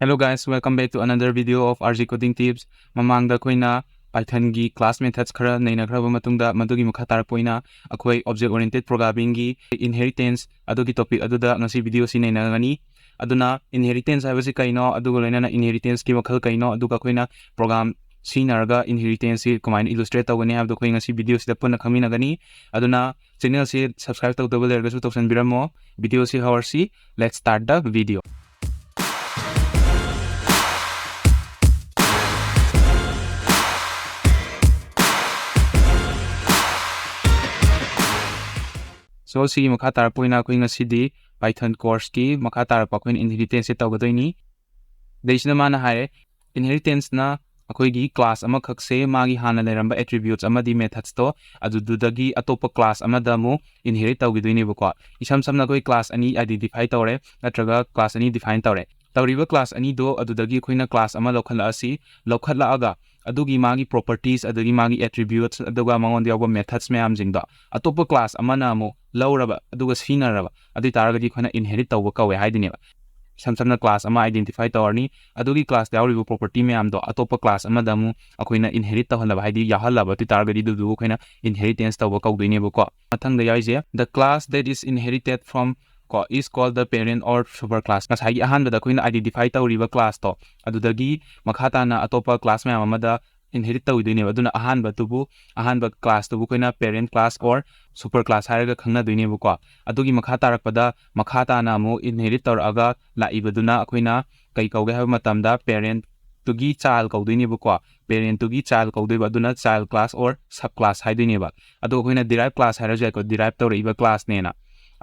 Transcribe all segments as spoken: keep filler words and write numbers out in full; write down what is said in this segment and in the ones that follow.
Hello guys, welcome back to another video of R G Coding Tips. ꯃꯃꯥꯡꯗ ꯑꯩꯈꯣꯏꯅ Pythonꯒꯤ class methods ꯈꯔ ꯅꯩꯅꯈ꯭ꯔꯕ ꯃꯇꯨꯡꯗ, ꯃꯗꯨꯒꯤ ꯃꯈꯥ ꯇꯥꯔꯛꯄ ꯑꯣꯏꯅ ꯑꯩꯈꯣꯏ object oriented programmingꯒꯤ inheritance ꯑꯗꯨꯒꯤ topic ꯑꯗꯨꯗ ꯉꯁꯤ video ꯁꯤ ꯅꯩꯅꯒꯅꯤ꯫ ꯑꯗꯨꯅ inheritance ꯍꯥꯏꯕꯁꯤ ꯀꯩꯅꯣ, ꯑꯗꯨꯒ ꯂꯣꯏꯅꯅ inheritanceꯀꯤ ꯃꯈꯜ ꯀꯩꯅꯣ, ꯑꯗꯨꯒ ꯑꯩꯈꯣꯏꯅ program ꯁꯤꯖꯤꯟꯅꯔꯒ inheritanceꯁꯤ ꯀꯃꯥꯏꯅ illustrate ꯇꯧꯒꯅꯤ ꯍꯥꯏꯕꯗꯣ ꯑꯩꯈꯣꯏ ꯉꯁꯤ video ꯁꯤꯗ ꯄꯨꯟꯅ ꯈꯪꯃꯤꯟꯅꯒꯅꯤ꯫ ꯑꯗꯨꯅ channelꯁꯤ subscribe ꯇꯧꯗꯕ ꯂꯩꯔꯒꯁꯨ ꯇꯧꯁꯟꯕꯤꯔꯝꯃꯣ꯫ Video ꯁꯤ ꯍꯧꯔꯁꯤ꯫ Let's start the video. So, ꯁꯤꯒꯤ ꯃꯈꯥ ꯇꯥꯔꯛꯄ ꯑꯣꯏꯅ ꯑꯩꯈꯣꯏ ꯉꯁꯤꯗꯤ Python courseꯀꯤ ꯃꯈꯥ ꯇꯥꯔꯛꯄ ꯑꯩꯈꯣꯏꯅ inheritanceꯁꯦ ꯇꯧꯒꯗꯣꯏꯅꯤ꯫ ꯁꯤꯗꯩꯁꯤꯗ ꯃꯥꯅ ꯍꯥꯏꯔꯦ, inheritanceꯅ ꯑꯩꯈꯣꯏꯒꯤ class ꯑꯃꯈꯛꯁꯦ ꯃꯥꯒꯤ ꯍꯥꯟꯅ ꯂꯩꯔꯝꯕ attributes ꯑꯃꯗꯤ methodsꯇꯣ ꯑꯗꯨꯗꯨꯗꯒꯤ ꯑꯇꯣꯞꯄ class ꯑꯃꯗ ꯑꯃꯨꯛ inherit ꯇꯧꯈꯤꯗꯣꯏꯅꯦꯕꯀꯣ꯫ ꯏꯁꯝ ꯁꯝꯅ ꯑꯩꯈꯣꯏ class ꯑꯅꯤ identify ꯇꯧꯔꯦ, ꯅꯠꯇ꯭ꯔꯒ class ꯑꯅꯤ define ꯇꯧꯔꯦ꯫ ꯇꯧꯔꯤꯕ class ꯑꯅꯤꯗꯣ ꯑꯗꯨꯗꯒꯤ ꯑꯩꯈꯣꯏꯅ class ꯑꯃ ꯂꯧꯈꯠꯂꯛꯑꯁꯤ, ꯂꯧꯈꯠꯂꯛꯑꯒ ꯑꯗꯨꯒꯤ ꯃꯥꯒꯤ properties, ꯑꯗꯒꯤ ꯃꯥꯒꯤ attributes, ꯑꯗꯨꯒ ꯃꯉꯣꯟꯗ ꯌꯥꯎꯕ methods ꯃꯌꯥꯝꯁꯤꯡꯗꯣ ꯑꯇꯣꯞꯄ class ꯑꯃꯅ ꯑꯃꯨꯛ ꯂꯧꯔꯕ, ꯑꯗꯨꯒ ꯁꯤꯖꯤꯟꯅꯔꯕ, ꯑꯗꯨ ꯑꯣꯏ ꯇꯥꯔꯒꯗꯤ ꯑꯩꯈꯣꯏꯅ inherit ꯇꯧꯕ ꯀꯧꯋꯦ ꯍꯥꯏꯗꯣꯏꯅꯦꯕ꯫ ꯏꯁꯝ ꯁꯝꯅ class ꯑꯃ identify ꯇꯧꯔꯅꯤ, ꯑꯗꯨꯒꯤ classꯇ ꯌꯥꯎꯔꯤꯕ property ꯃꯌꯥꯝꯗꯣ ꯑꯇꯣꯞꯄ class ꯑꯃꯗ ꯑꯃꯨꯛ ꯑꯩꯈꯣꯏꯅ inherit ꯇꯧꯍꯜꯂꯕ, ꯍꯥꯏꯗꯤ ꯌꯥꯎꯍꯜꯂꯕ, ꯑꯗꯨ ꯑꯣꯏ ꯇꯥꯔꯒꯗꯤ ꯑꯗꯨꯗꯨꯕꯨ ꯑꯩꯈꯣꯏꯅ inheritance ꯇꯧꯕ ꯀꯧꯗꯣꯏꯅꯦꯕꯀꯣ꯫ ꯃꯊꯪꯗ ꯌꯥꯎꯔꯤꯁꯦ, the class that is inherited from ꯀꯣ, is called the parent or super class꯫ ꯉꯁꯥꯏꯒꯤ ꯑꯍꯥꯟꯕꯗ ꯑꯩꯈꯣꯏꯅ identify ꯇꯧꯔꯤꯕ classꯇꯣ, ꯑꯗꯨꯗꯒꯤ ꯃꯈꯥ ꯇꯥꯅ ꯑꯇꯣꯞꯄ class ꯃꯌꯥꯝ ꯑꯃꯗ inherit ꯇꯧꯗꯣꯏꯅꯦꯕ꯫ ꯑꯗꯨꯅ ꯑꯍꯥꯟꯕꯗꯨꯕꯨ, ꯑꯍꯥꯟꯕ classꯇꯨꯕꯨ ꯑꯩꯈꯣꯏꯅ parent class or super class ꯍꯥꯏꯔꯒ ꯈꯪꯅꯗꯣꯏꯅꯦꯕꯀꯣ꯫ ꯑꯗꯨꯒꯤ ꯃꯈꯥ ꯇꯥꯔꯛꯄꯗ, ꯃꯈꯥ ꯇꯥꯅ ꯑꯃꯨꯛ inherit ꯇꯧꯔꯛꯑꯒ ꯂꯥꯛꯏꯕꯗꯨꯅ ꯑꯩꯈꯣꯏꯅ ꯀꯩ ꯀꯧꯒꯦ ꯍꯥꯏꯕ ꯃꯇꯝꯗ parentꯇꯨꯒꯤ child ꯀꯧꯗꯣꯏꯅꯦꯕꯀꯣ꯫ Parentꯇꯨꯒꯤ child ꯀꯧꯗꯣꯏꯕ, ꯑꯗꯨꯅ child class or sub class ꯍꯥꯏꯗꯣꯏꯅꯦꯕ꯫ ꯑꯗꯣ ꯑꯩꯈꯣꯏꯅ derive class ꯍꯥꯏꯔꯁꯨ ꯌꯥꯏꯀꯣ, derive ꯇꯧꯔꯛꯏꯕ classꯅꯦꯅ꯫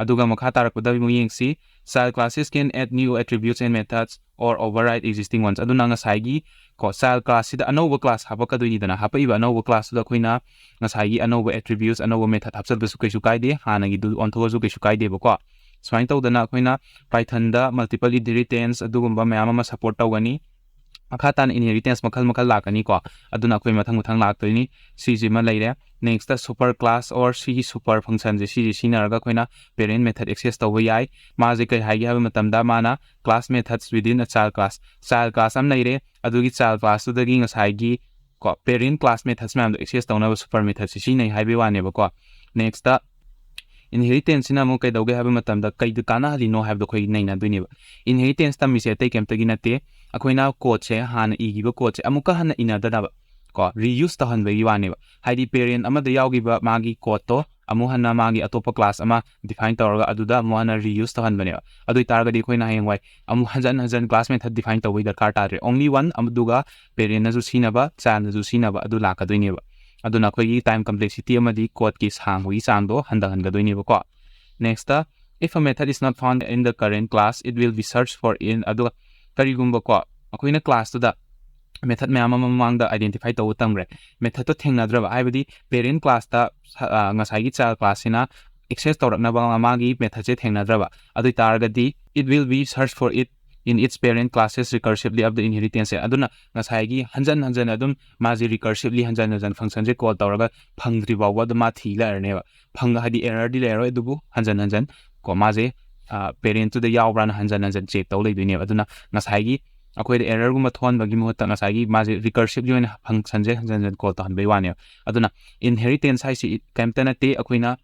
ꯑꯗꯨꯒ ꯃꯈꯥ ꯇꯥꯔꯛꯄꯗ ꯑꯃꯨꯛ ꯌꯦꯡꯁꯤ, child classes can add new attributes and methods or override existing ones꯫ ꯑꯗꯨꯅ ꯉꯁꯥꯏꯒꯤ ꯀꯣ, child classꯁꯤꯗ ꯑꯅꯧꯕ class ꯍꯥꯄꯛꯀꯗꯣꯏꯅꯤꯗꯅ, ꯍꯥꯄꯛꯏꯕ ꯑꯅꯧꯕ classꯇꯨꯗ ꯑꯩꯈꯣꯏꯅ ꯉꯁꯥꯏꯒꯤ ꯑꯅꯧꯕ attributes, ꯑꯅꯧꯕ method ꯍꯥꯞꯆꯤꯟꯕꯁꯨ ꯀꯩꯁꯨ ꯀꯥꯏꯗꯦ, ꯍꯥꯟꯅꯒꯤꯗꯨ ꯑꯣꯟꯊꯣꯛꯑꯁꯨ ꯀꯩꯁꯨ ꯀꯥꯏꯗꯦꯕꯀꯣ꯫ ꯁꯨꯃꯥꯏꯅ ꯇꯧꯗꯅ ꯑꯩꯈꯣꯏꯅ Pythonꯗ multiple inheritance ꯑꯗꯨꯒꯨꯝꯕ ꯃꯌꯥꯝ ꯑꯃ support ꯇꯧꯒꯅꯤ꯫ ꯃꯈꯥ ꯇꯥꯅ inheritance ꯃꯈꯜ ꯃꯈꯜ ꯂꯥꯛꯀꯅꯤꯀꯣ꯫ ꯑꯗꯨꯅ ꯑꯩꯈꯣꯏ ꯃꯊꯪ ꯃꯊꯪ ꯂꯥꯛꯇꯣꯏꯅꯤ꯫ ꯁꯤꯁꯤꯃ ꯂꯩꯔꯦ꯫ Next super class or ꯁꯤꯒꯤ super function ꯁꯦ ꯁꯤꯁꯦ ꯁꯤꯖꯤꯟꯅꯔꯒ ꯑꯩꯈꯣꯏꯅ parent method access ꯇꯧꯕ ꯌꯥꯏ꯫ ꯃꯥꯁꯦ ꯀꯩ ꯍꯥꯏꯒꯦ ꯍꯥꯏꯕ ꯃꯇꯝꯗ ꯃꯥꯅ class methods within a child class, child class ꯑꯃ ꯂꯩꯔꯦ꯫ ꯑꯗꯨꯒꯤ child class ꯇꯨꯗꯒꯤ ꯉꯁꯥꯏꯒꯤ ꯀꯣ parent class methods ꯃꯌꯥꯝꯗꯣ access ꯇꯧꯅꯕ super method ꯁꯤ ꯁꯤꯖꯤꯟꯅꯩ ꯍꯥꯏꯕꯒꯤ ꯋꯥꯅꯦꯕꯀꯣ꯫ Next inheritance ꯁꯤꯅ ꯑꯃꯨꯛ ꯀꯩꯗꯧꯒꯦ ꯍꯥꯏꯕ ꯃꯇꯝꯗ ꯀꯩꯗ ꯀꯥꯟꯅꯍꯜꯂꯤꯅꯣ ꯍꯥꯏꯕꯗꯣ ꯑꯩꯈꯣꯏ ꯅꯩꯅꯗꯣꯏꯅꯦꯕ꯫ Inheritance ꯇꯝꯃꯤꯁꯦ ꯑꯇꯩ ꯀꯩꯝꯇꯒꯤ ꯅꯠꯇꯦ, ꯑꯩꯈꯣꯏꯅ code ꯁꯦ, ꯍꯥꯟꯅ ꯏꯈꯤꯕ code ꯁꯦ ꯑꯃꯨꯛꯀ ꯍꯟꯅ ꯏꯅꯗꯅꯕ ꯀꯣ reuse ꯇꯧꯍꯟꯕꯒꯤ ꯋꯥꯅꯦꯕ꯫ ꯍꯥꯏꯗꯤ parent ꯑꯃꯗ ꯌꯥꯎꯈꯤꯕ ꯃꯥꯒꯤ code ꯇꯣ ꯑꯃꯨꯛ ꯍꯟꯅ ꯃꯥꯒꯤ ꯑꯇꯣꯞꯄ class ꯑꯃ define ꯇꯧꯔꯒ ꯑꯗꯨꯗ ꯑꯃꯨꯛ ꯍꯟꯅ reuse ꯇꯧꯍꯟꯕꯅꯦꯕ꯫ ꯑꯗꯨ ꯑꯣꯏꯇꯥꯔꯒꯗꯤ ꯑꯩꯈꯣꯏꯅ ꯍꯌꯦꯡꯋꯥꯏ ꯑꯃꯨꯛ ꯍꯟꯖꯟ ꯍꯟꯖꯟ class method define ꯇꯧꯕꯒꯤ ꯗꯔꯀꯥꯔ ꯇꯥꯗ꯭ꯔꯦ꯫ Only one, ꯑꯗꯨꯒ parent ꯅꯁꯨ ꯁꯤꯖꯤꯟꯅꯕ, child ꯅꯁꯨ ꯁꯤꯖꯤꯟꯅꯕ ꯑꯗꯨ ꯂꯥꯛꯀꯗꯣꯏꯅꯦꯕ꯫ ꯑꯗꯨꯅ ꯑꯩꯈꯣꯏꯒꯤ time complexity ꯑꯃꯗꯤ code ꯀꯤ ꯁꯥꯡꯕꯒꯤ ꯆꯥꯡꯗꯣ ꯍꯟꯊꯍꯟꯒꯗꯣꯏꯅꯦꯕꯀꯣ꯫ Next, if a method is not found in the current class, it will be searched for in, ꯑꯗꯨꯒ ꯀꯔꯤꯒꯨꯝꯕꯀꯣ ꯑꯩꯈꯣꯏꯅ class ꯇꯨꯗ method ꯃꯌꯥꯝ ꯑꯃ ꯃꯃꯥꯡꯗ identify ꯇꯧꯕ ꯇꯝꯈ꯭ꯔꯦ, method ꯇꯣ ꯊꯦꯡꯅꯗ꯭ꯔꯕ, ꯍꯥꯏꯕꯗꯤ parent class ꯇ ꯁ-, ꯑ, ꯉꯁꯥꯏꯒꯤ child class ꯁꯤꯅ access ꯇꯧꯔꯛꯅꯕ ꯃꯥꯒꯤ method ꯁꯦ ꯊꯦꯡꯅꯗ꯭ꯔꯕ, ꯑꯗꯨ ꯑꯣꯏꯇꯥꯔꯒꯗꯤ it will be search for it in its parent classes recursively of the inheritance ꯁꯦ꯫ ꯑꯗꯨꯅ ꯉꯁꯥꯏꯒꯤ ꯍꯟꯖꯟ ꯍꯟꯖꯟ ꯑꯗꯨꯝ ꯃꯥꯁꯦ recursively ꯍꯟꯖꯟ ꯍꯟꯖꯟ function ꯁꯦ call ꯇꯧꯔꯒ ꯐꯪꯗ꯭ꯔꯤ ꯐꯥꯎꯕ ꯑꯗꯨꯝ ꯃꯥ ꯊꯤ ꯂꯩꯔꯅꯦꯕ꯫ ꯐꯪ-, ꯍꯥꯏꯗꯤ error ꯗꯤ ꯂꯩꯔꯣꯏ, ꯑꯗꯨꯕꯨ ꯍꯟꯖꯟ ꯍꯟꯖꯟ ꯀꯣ ꯃꯥꯁꯦ, ꯑ, parent ꯇꯨꯗ ꯌꯥꯎꯕ꯭ꯔꯥꯅ ꯍꯟꯖꯟ ꯍꯟꯖꯟ check ꯇꯧ ꯂꯩꯗꯣꯏꯅꯦꯕ꯫ ꯑꯗꯨꯅ ꯉꯁꯥꯏꯒꯤ ꯑꯩꯈꯣꯏꯗ error ꯒꯨꯝꯕ ꯊꯣꯛꯍꯟꯕꯒꯤ ꯃꯍꯨꯠꯇ ꯉꯁꯥꯏꯒꯤ ꯃꯥꯁꯦ recursively ꯑꯣꯏꯅ function ꯁꯦ ꯍꯟꯖꯟ ꯍꯟꯖꯟ call ꯇꯧꯍꯟꯕꯒꯤ ꯋꯥꯅꯦꯕ꯫ ꯑꯗꯨꯅ inheritance ꯍꯥꯏꯁꯤ ꯀꯩꯝꯇ ꯅꯠꯇꯦ, ꯑꯩꯈꯣꯏꯅ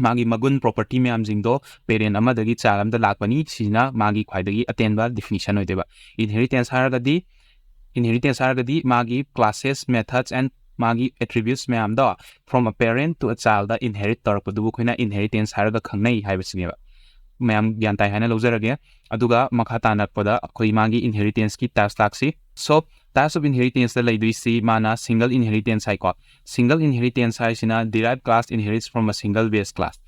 ꯃꯥꯒꯤ ꯃꯒꯨꯟ property ꯃꯌꯥꯝꯁꯤꯡꯗꯣ parent ꯑꯃꯗꯒꯤ child ꯑꯃꯗ ꯂꯥꯛꯄꯅꯤ꯫ ꯁꯤꯁꯤꯅ ꯃꯥꯒꯤ ꯈ꯭ꯋꯥꯏꯗꯒꯤ ꯑꯇꯦꯟꯕ definition ꯑꯣꯏꯗꯣꯏꯕ꯫ Inheritance ꯍꯥꯏꯔꯒꯗꯤ, inheritance ꯍꯥꯏꯔꯒꯗꯤ ꯃꯥꯒꯤ classes, methods and ꯃꯥꯒꯤ attributes ꯃꯌꯥꯝꯗꯣ from a parent to a child the inherit ꯇꯧꯔꯛꯄꯗꯨꯕꯨ ꯑꯩꯈꯣꯏꯅ inheritance ꯍꯥꯏꯔꯒ ꯈꯪꯅꯩ ꯍꯥꯏꯕꯁꯤꯅꯦꯕ꯫ ꯃꯌꯥꯝ ꯒ꯭ꯌꯥꯟ ꯇꯥꯏ ꯍꯥꯏꯅ ꯂꯧꯖꯔꯒꯦ꯫ ꯑꯗꯨꯒ ꯃꯈꯥ ꯇꯥꯅ ꯂꯥꯛꯄꯗ ꯑꯩꯈꯣꯏ ꯃꯥꯒꯤ inheritance ꯀꯤ types ꯂꯥꯛꯁꯤ꯫ So, types of inheritance ꯇ ꯂꯩꯗꯣꯏꯁꯤ ꯃꯥꯅ single inheritance ꯍꯥꯏꯀꯣ꯫ Single inheritance ꯍꯥꯏꯁꯤꯅ derived class inherits from a single base class꯫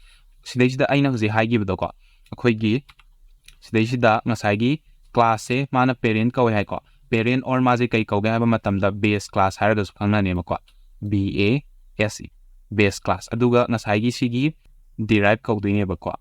ꯁꯤꯗꯩꯁꯤꯗ ꯑꯩꯅ ꯍꯧꯖꯤꯛ ꯍꯥꯏꯈꯤꯕꯗꯣꯀꯣ, ꯑꯩꯈꯣꯏꯒꯤ ꯁꯤꯗꯩꯁꯤꯗ ꯉꯁꯥꯏꯒꯤ class ꯁꯦ ꯃꯥꯅ parent ꯀꯧꯋꯦ ꯍꯥꯏꯀꯣ꯫ Parent or ꯃꯥꯁꯦ ꯀꯩ ꯀꯧꯒꯦ ꯍꯥꯏꯕ ꯃꯇꯝꯗ base class ꯍꯥꯏꯔꯒꯁꯨ ꯈꯪꯅꯅꯦꯕꯀꯣ, B A S E, base class꯫ ꯑꯗꯨꯒ ꯉꯁꯥꯏꯒꯤ ꯁꯤꯒꯤ derived ꯀꯧꯗꯣꯏꯅꯦꯕꯀꯣ,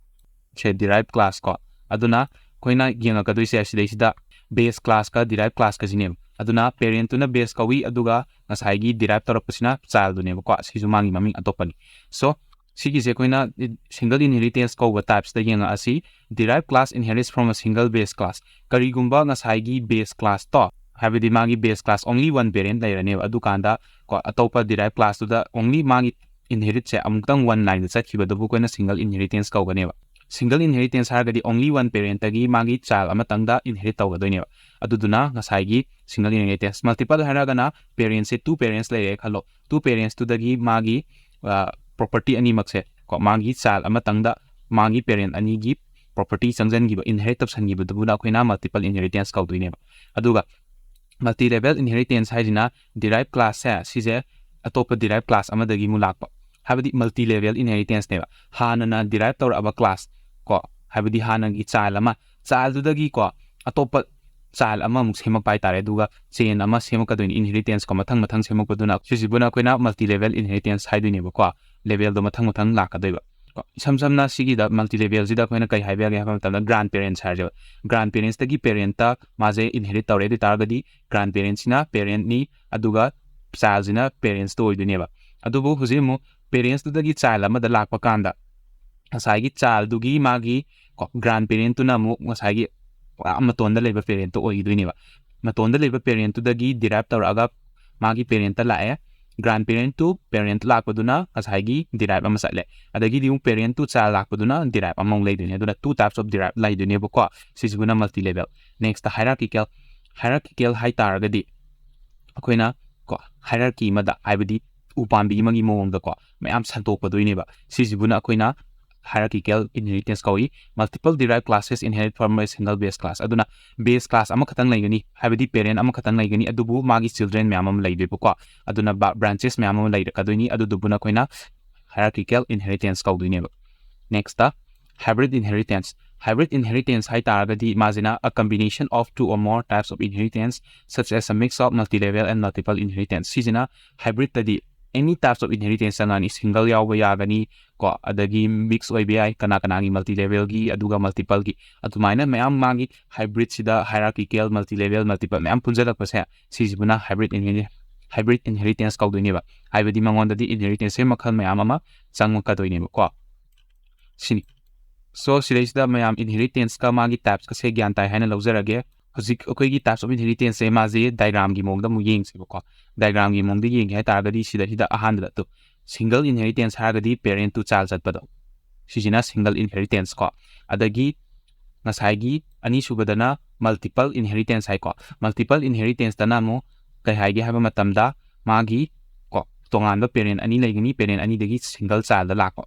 ꯁꯦ derived class ꯀꯣ꯫ ꯑꯗꯨꯅ ꯑꯩꯈꯣꯏꯅ ꯌꯦꯡꯉꯛꯀꯗꯣꯏꯁꯦ ꯁꯤꯗꯩꯁꯤꯗ base class ꯀ derived class ꯀꯁꯤꯅꯦꯕ꯫ ꯑꯗꯨꯅ parent ꯇꯨꯅ base ꯀꯧꯏ, ꯑꯗꯨꯒ ꯉꯁꯥꯏꯒꯤ derive ꯇꯧꯔꯛꯄꯁꯤꯅ child ꯗꯨꯅꯦꯕꯀꯣ꯫ ꯁꯤꯁꯨ ꯃꯥꯒꯤ ꯃꯃꯤꯡ ꯑꯇꯣꯞꯄꯅꯤ꯫ So ꯁꯤꯒꯤꯁꯦ ꯑꯩꯈꯣꯏꯅ single inheritance ꯀꯧꯕ types ꯇ ꯌꯦꯡꯉꯛꯑꯁꯤ꯫ Derived class inherits from a single base class꯫ ꯀꯔꯤꯒꯨꯝꯕ ꯉꯁꯥꯏꯒꯤ base class ꯇꯣ, ꯍꯥꯏꯕꯗꯤ ꯃꯥꯒꯤ base class only one parent ꯂꯩꯔꯅꯦꯕ, ꯑꯗꯨꯀꯥꯟꯗ ꯀꯣ ꯑꯇꯣꯞꯄ derived class ꯇꯨꯗ only ꯃꯥꯒꯤ inherit ꯁꯦ ꯑꯃꯨꯛꯇꯪ one line ꯗ ꯆꯠꯈꯤꯕꯗꯨꯕꯨ ꯑꯩꯈꯣꯏꯅ single inheritance ꯀꯧꯒꯅꯦꯕ꯫ Single inheritance ꯍꯥꯏꯔꯒꯗꯤ only one parent ꯇꯒꯤ ꯃꯥꯒꯤ child ꯑꯃꯇꯪꯗ inherit ꯇꯧꯒꯗꯣꯏꯅꯦꯕ꯫ ꯑꯗꯨꯗꯨꯅ ꯉꯁꯥꯏꯒꯤ single inheritance꯫ Multiple ꯍꯥꯏꯔꯒꯅ parent ꯁꯦ two parents ꯂꯩꯔꯦ ꯈꯜꯂꯣ, two parents ꯇꯨꯗꯒꯤ ꯃꯥꯒꯤ property ꯑꯅꯤꯃꯛꯁꯦ ꯀꯣ ꯃꯥꯒꯤ child ꯑꯃꯇꯪꯗ ꯃꯥꯒꯤ parent ꯑꯅꯤꯒꯤ property ꯆꯪꯁꯤꯟꯈꯤꯕ, inherit ꯇꯧꯁꯟꯈꯤꯕꯗꯨꯕꯨꯅ ꯑꯩꯈꯣꯏꯅ multiple inheritance ꯀꯧꯗꯣꯏꯅꯦꯕ꯫ ꯑꯗꯨꯒ multi level inheritance ꯍꯥꯏꯁꯤꯅ derived class ꯁꯦ ꯁꯤꯁꯦ ꯑꯇꯣꯞꯄ derived class ꯑꯃꯗꯒꯤ ꯑꯃꯨꯛ ꯂꯥꯛꯄ, ꯍꯥꯏꯕꯗꯤ multi level inheritance ꯅꯦꯕ꯫ ꯍꯥꯟꯅꯅ derive ꯇꯧꯔꯛꯑꯕ class ꯀꯣ, ꯍꯥꯏꯕꯗꯤ ꯍꯥꯟꯅꯒꯤ child ꯑꯃ, child ꯗꯨꯗꯒꯤ ꯀꯣ ꯑꯇꯣꯞꯄ child ꯑꯃꯃꯨꯛ ꯁꯦꯝꯃꯛꯄ ꯍꯥꯏꯇꯥꯔꯦ꯫ ꯑꯗꯨꯒ chain ꯑꯃ ꯁꯦꯝꯃꯛꯀꯗꯣꯏꯅꯤ, inheritance ꯀꯣ, ꯃꯊꯪ ꯃꯊꯪ ꯁꯦꯝꯃꯛꯄꯗꯨꯅ꯫ ꯁꯤꯁꯤꯕꯨꯅ ꯑꯩꯈꯣꯏꯅ multi level inheritance ꯍꯥꯏꯗꯣꯏꯅꯦꯕꯀꯣ꯫ Level ꯗꯣ ꯃꯊꯪ ꯃꯊꯪ ꯂꯥꯛꯀꯗꯣꯏꯕ ꯀꯣ꯫ ꯏꯁꯝ ꯁꯝꯅ ꯁꯤꯒꯤꯗ multi level ꯁꯤꯗ ꯑꯩꯈꯣꯏꯅ ꯀꯩ ꯍꯥꯏꯕ ꯌꯥꯒꯦ ꯍꯥꯏꯕ ꯃꯇꯝꯗ, grand parents ꯍꯥꯏꯔꯁꯦꯕ꯫ Grand parents ꯇꯒꯤ parent ꯇ ꯃꯥꯁꯦ inherit ꯇꯧꯔꯦ꯫ ꯑꯗꯨ ꯑꯣꯏ ꯇꯥꯔꯒꯗꯤ grand parents ꯁꯤꯅ parent ꯅꯤ, ꯑꯗꯨꯒ child ꯁꯤꯅ parents ꯇꯣ ꯑꯣꯏꯗꯣꯏꯅꯦꯕ꯫ ꯑꯗꯨꯕꯨ ꯍꯧꯖꯤꯛ ꯑꯃꯨꯛ parents ꯇꯨꯗꯒꯤ child ꯑꯃꯗ ꯂꯥꯛꯄ ꯀꯥꯟꯗ, ꯉꯁꯥꯏꯒꯤ child ꯗꯨꯒꯤ ꯃꯥꯒꯤ ꯀꯣ grand parent ꯇꯨꯅ ꯑꯃꯨꯛ ꯉꯁꯥꯏꯒꯤ ꯄꯨꯔꯥ ꯃꯇꯣꯟꯗ ꯂꯩꯕ parent ꯇꯣ ꯑꯣꯏꯈꯤꯗꯣꯏꯅꯦꯕ꯫ ꯃꯇꯣꯟꯗ ꯂꯩꯕ parent ꯇꯨꯗꯒꯤ derive ꯇꯧꯔꯛꯑꯒ ꯃꯥꯒꯤ parent ꯇ ꯂꯥꯛꯑꯦ꯫ Grand parent to parent ꯂꯥꯛꯄꯗꯨꯅ ꯉꯁꯥꯏꯒꯤ derive ꯑꯃ ꯆꯠꯂꯦ꯫ ꯑꯗꯒꯤꯗꯤ ꯑꯃꯨꯛ parent to child ꯂꯥꯛꯄꯗꯨꯅ derive ꯑꯃꯃꯨꯛ ꯂꯩꯗꯣꯏꯅꯦ꯫ ꯑꯗꯨꯅ two types of derive ꯂꯩꯗꯣꯏꯅꯦꯕꯀꯣ꯫ ꯁꯤꯁꯤꯕꯨꯅ multi level꯫ Next ꯇ hierarchical꯫ Hierarchical ꯍꯥꯏ ꯇꯥꯔꯒꯗꯤ ꯑꯩꯈꯣꯏꯅ ꯀꯣ hierarchy ꯑꯃꯗ, ꯍꯥꯏꯕꯗꯤ ꯎꯄꯥꯝꯕꯤ ꯑꯃꯒꯤ ꯃꯑꯣꯡꯗꯀꯣ ꯃꯌꯥꯝ ꯁꯟꯗꯣꯛꯄꯗꯣꯏꯅꯦꯕ꯫ ꯁꯤꯁꯤꯕꯨꯅ ꯑꯩꯈꯣꯏꯅ hierarchical inheritance ꯀꯧꯏ꯫ Multiple derived classes inherit from a single base class꯫ ꯑꯗꯨꯅ base class ꯑꯃꯈꯛꯇꯪ ꯂꯩꯒꯅꯤ, ꯍꯥꯏꯕꯗꯤ parent ꯑꯃꯈꯛꯇꯪ ꯂꯩꯒꯅꯤ, ꯑꯗꯨꯕꯨ ꯃꯥꯒꯤ children ꯃꯌꯥꯝ ꯑꯃ ꯂꯩꯗꯣꯏꯕꯀꯣ꯫ ꯑꯗꯨꯅ branches ꯃꯌꯥꯝ ꯑꯃ ꯂꯩꯔꯛꯀꯗꯣꯏꯅꯤ, ꯑꯗꯨꯗꯨꯕꯨꯅ ꯑꯩꯈꯣꯏꯅ hierarchical inheritance ꯀꯧꯗꯣꯏꯅꯦꯕ꯫ Next ꯇ hybrid inheritance꯫ Hybrid inheritance ꯍꯥꯏ ꯇꯥꯔꯒꯗꯤ ꯃꯥꯁꯤꯅ a combination of two or more types of inheritance, such as a mix of multi-level and multiple inheritance꯫ ꯁꯤꯁꯤꯅ hybrid ꯇꯗꯤ any types of inheritance ꯆꯪꯉꯛꯑꯅꯤ꯫ Single ꯌꯥꯎꯕ ꯌꯥꯒꯅꯤ ꯀꯣ, ꯑꯗꯒꯤ mix ꯑꯣꯏꯕ ꯌꯥꯏ, ꯀꯅꯥ ꯀꯅꯥꯒꯤ multi levelꯒꯤ, ꯑꯗꯨꯒ multipleꯒꯤ, ꯑꯗꯨꯃꯥꯏꯅ ꯃꯌꯥꯝ ꯃꯥꯒꯤ hybridꯁꯤꯗ hierarchical, multi level, multiple ꯃꯌꯥꯝ ꯄꯨꯟꯁꯤꯜꯂꯛꯄꯁꯦ, ꯁꯤꯁꯤꯕꯨꯅ hybrid inheritance, hybrid inheritance ꯀꯧꯗꯣꯏꯅꯦꯕ꯫ ꯍꯥꯏꯕꯗꯤ ꯃꯉꯣꯟꯗꯗꯤ inheritanceꯁꯦ ꯃꯈꯜ ꯃꯌꯥꯝ ꯑꯃ ꯆꯪꯉꯛꯀꯗꯣꯏꯅꯦꯕꯀꯣ꯫ ꯁꯤꯅꯤ꯫ So ꯁꯤꯗꯩꯁꯤꯗ ꯃꯌꯥꯝ inheritanceꯀ ꯃꯥꯒꯤ typesꯀꯁꯦ ꯒ꯭ꯌꯥꯟ ꯇꯥꯏ ꯍꯥꯏꯅ ꯂꯧꯖꯔꯒꯦ꯫ ꯍꯧꯖꯤꯛ ꯑꯩꯈꯣꯏꯒꯤ types of inheritanceꯁꯦ ꯃꯥꯁꯦ diagramꯒꯤ ꯃꯑꯣꯡꯗ ꯑꯃꯨꯛ ꯌꯦꯡꯁꯦꯕꯀꯣ꯫ Diagramꯒꯤ ꯃꯑꯣꯡꯗ ꯌꯦꯡꯒꯦ ꯍꯥꯏꯇꯥꯔꯒꯗꯤ ꯁꯤꯗꯩꯁꯤꯗ ꯑꯍꯥꯟꯕꯗ ꯇꯨ single inheritance ꯍꯥꯏꯔꯒꯗꯤ parent to child ꯆꯠꯄꯗꯣ, ꯁꯤꯁꯤꯅ single inheritance ꯀꯣ꯫ ꯑꯗꯒꯤ ꯉꯁꯥꯏꯒꯤ ꯑꯅꯤꯁꯨꯕꯗꯅ multiple inheritance ꯍꯥꯏꯀꯣ꯫ Multiple inheritanceꯇꯅ ꯑꯃꯨꯛ ꯀꯩ ꯍꯥꯏꯒꯦ ꯍꯥꯏꯕ ꯃꯇꯝꯗ ꯃꯥꯒꯤ ꯀꯣ ꯇꯣꯉꯥꯟꯕ parent ꯑꯅꯤ ꯂꯩꯒꯅꯤ, parent ꯑꯅꯤꯗꯒꯤ single childꯗ ꯂꯥꯛꯄ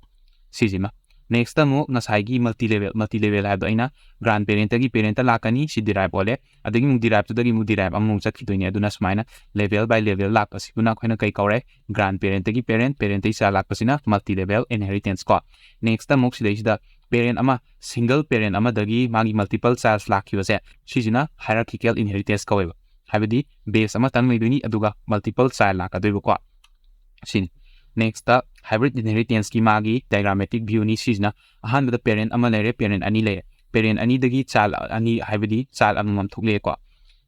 ꯁꯤꯁꯤꯃ꯫ Nextꯇ ꯑꯃꯨꯛ ꯉꯁꯥꯏꯒꯤ multi level, multi level ꯍꯥꯏꯕꯗꯣ ꯑꯩꯅ grandparentꯇꯒꯤ parentꯇ ꯂꯥꯛꯀꯅꯤ, ꯁꯤ derive ꯑꯣꯜꯂꯦ꯫ ꯑꯗꯒꯤ ꯑꯃꯨꯛ deriveꯇꯨꯗꯒꯤ ꯑꯃꯨꯛ derive ꯑꯃꯃꯨꯛ ꯆꯠꯈꯤꯗꯣꯏꯅꯦ꯫ ꯑꯗꯨꯅ ꯁꯨꯃꯥꯏꯅ level by level ꯂꯥꯛꯄꯁꯤꯕꯨꯅ ꯑꯩꯈꯣꯏꯅ ꯀꯩ ꯀꯧꯔꯦ? Grandparentꯇꯒꯤ parent, parentꯇꯒꯤ child ꯂꯥꯛꯄꯁꯤꯅ multi level inheritance ꯀꯣ꯫ Nextꯇ ꯑꯃꯨꯛ ꯁꯤꯗꯩꯁꯤꯗ parent ꯑꯃ, single parent ꯑꯃꯗꯒꯤ ꯃꯥꯒꯤ multiple childs ꯂꯥꯛꯈꯤꯕꯁꯦ, ꯁꯤꯁꯤꯅ hierarchical inheritance ꯀꯧꯋꯦꯕ꯫ ꯍꯥꯏꯕꯗꯤ base ꯑꯃꯇꯪ ꯂꯩꯗꯣꯏꯅꯤ, ꯑꯗꯨꯒ multiple child ꯂꯥꯛꯀꯗꯣꯏꯕꯀꯣ꯫ ꯁꯤꯅꯤ꯫ Nextꯇ hybrid inheritanceꯀꯤ ꯃꯥꯒꯤ diagrammatic viewꯅꯤ꯫ ꯁꯤꯁꯤꯅ ꯑꯍꯥꯟꯕꯗ parent ꯑꯃ ꯂꯩꯔꯦ, parent ꯑꯅꯤ ꯂꯩꯔꯦ꯫ Parent ꯑꯅꯤꯗꯒꯤ child ꯑꯅꯤ, ꯍꯥꯏꯕꯗꯤ child ꯑꯃꯃꯝ ꯊꯣꯛꯂꯛꯑꯦꯀꯣ꯫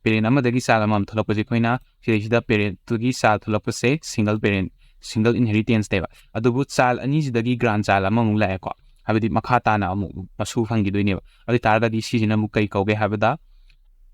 Parent ꯑꯃꯗꯒꯤ child ꯑꯃꯃꯝ ꯊꯣꯛꯂꯛꯄꯁꯦ ꯑꯩꯈꯣꯏꯅ ꯁꯤꯗꯩꯁꯤꯗ parentꯇꯒꯤ child ꯊꯣꯛꯂꯛꯄꯁꯦ single parent, single inheritanceꯅꯦꯕ꯫ ꯑꯗꯨꯕꯨ child ꯑꯅꯤꯁꯤꯗꯒꯤ grandchild ꯑꯃꯃꯨꯛ ꯂꯥꯛꯑꯦꯀꯣ꯫ ꯍꯥꯏꯕꯗꯤ ꯃꯈꯥ ꯇꯥꯅ ꯑꯃꯨꯛ ꯃꯁꯨ ꯐꯪꯈꯤꯗꯣꯏꯅꯦꯕ꯫ ꯑꯗꯨ ꯑꯣꯏ ꯇꯥꯔꯒꯗꯤ ꯁꯤꯁꯤꯅ ꯑꯃꯨꯛ ꯀꯩ ꯀꯧꯒꯦ ꯍꯥꯏꯕꯗ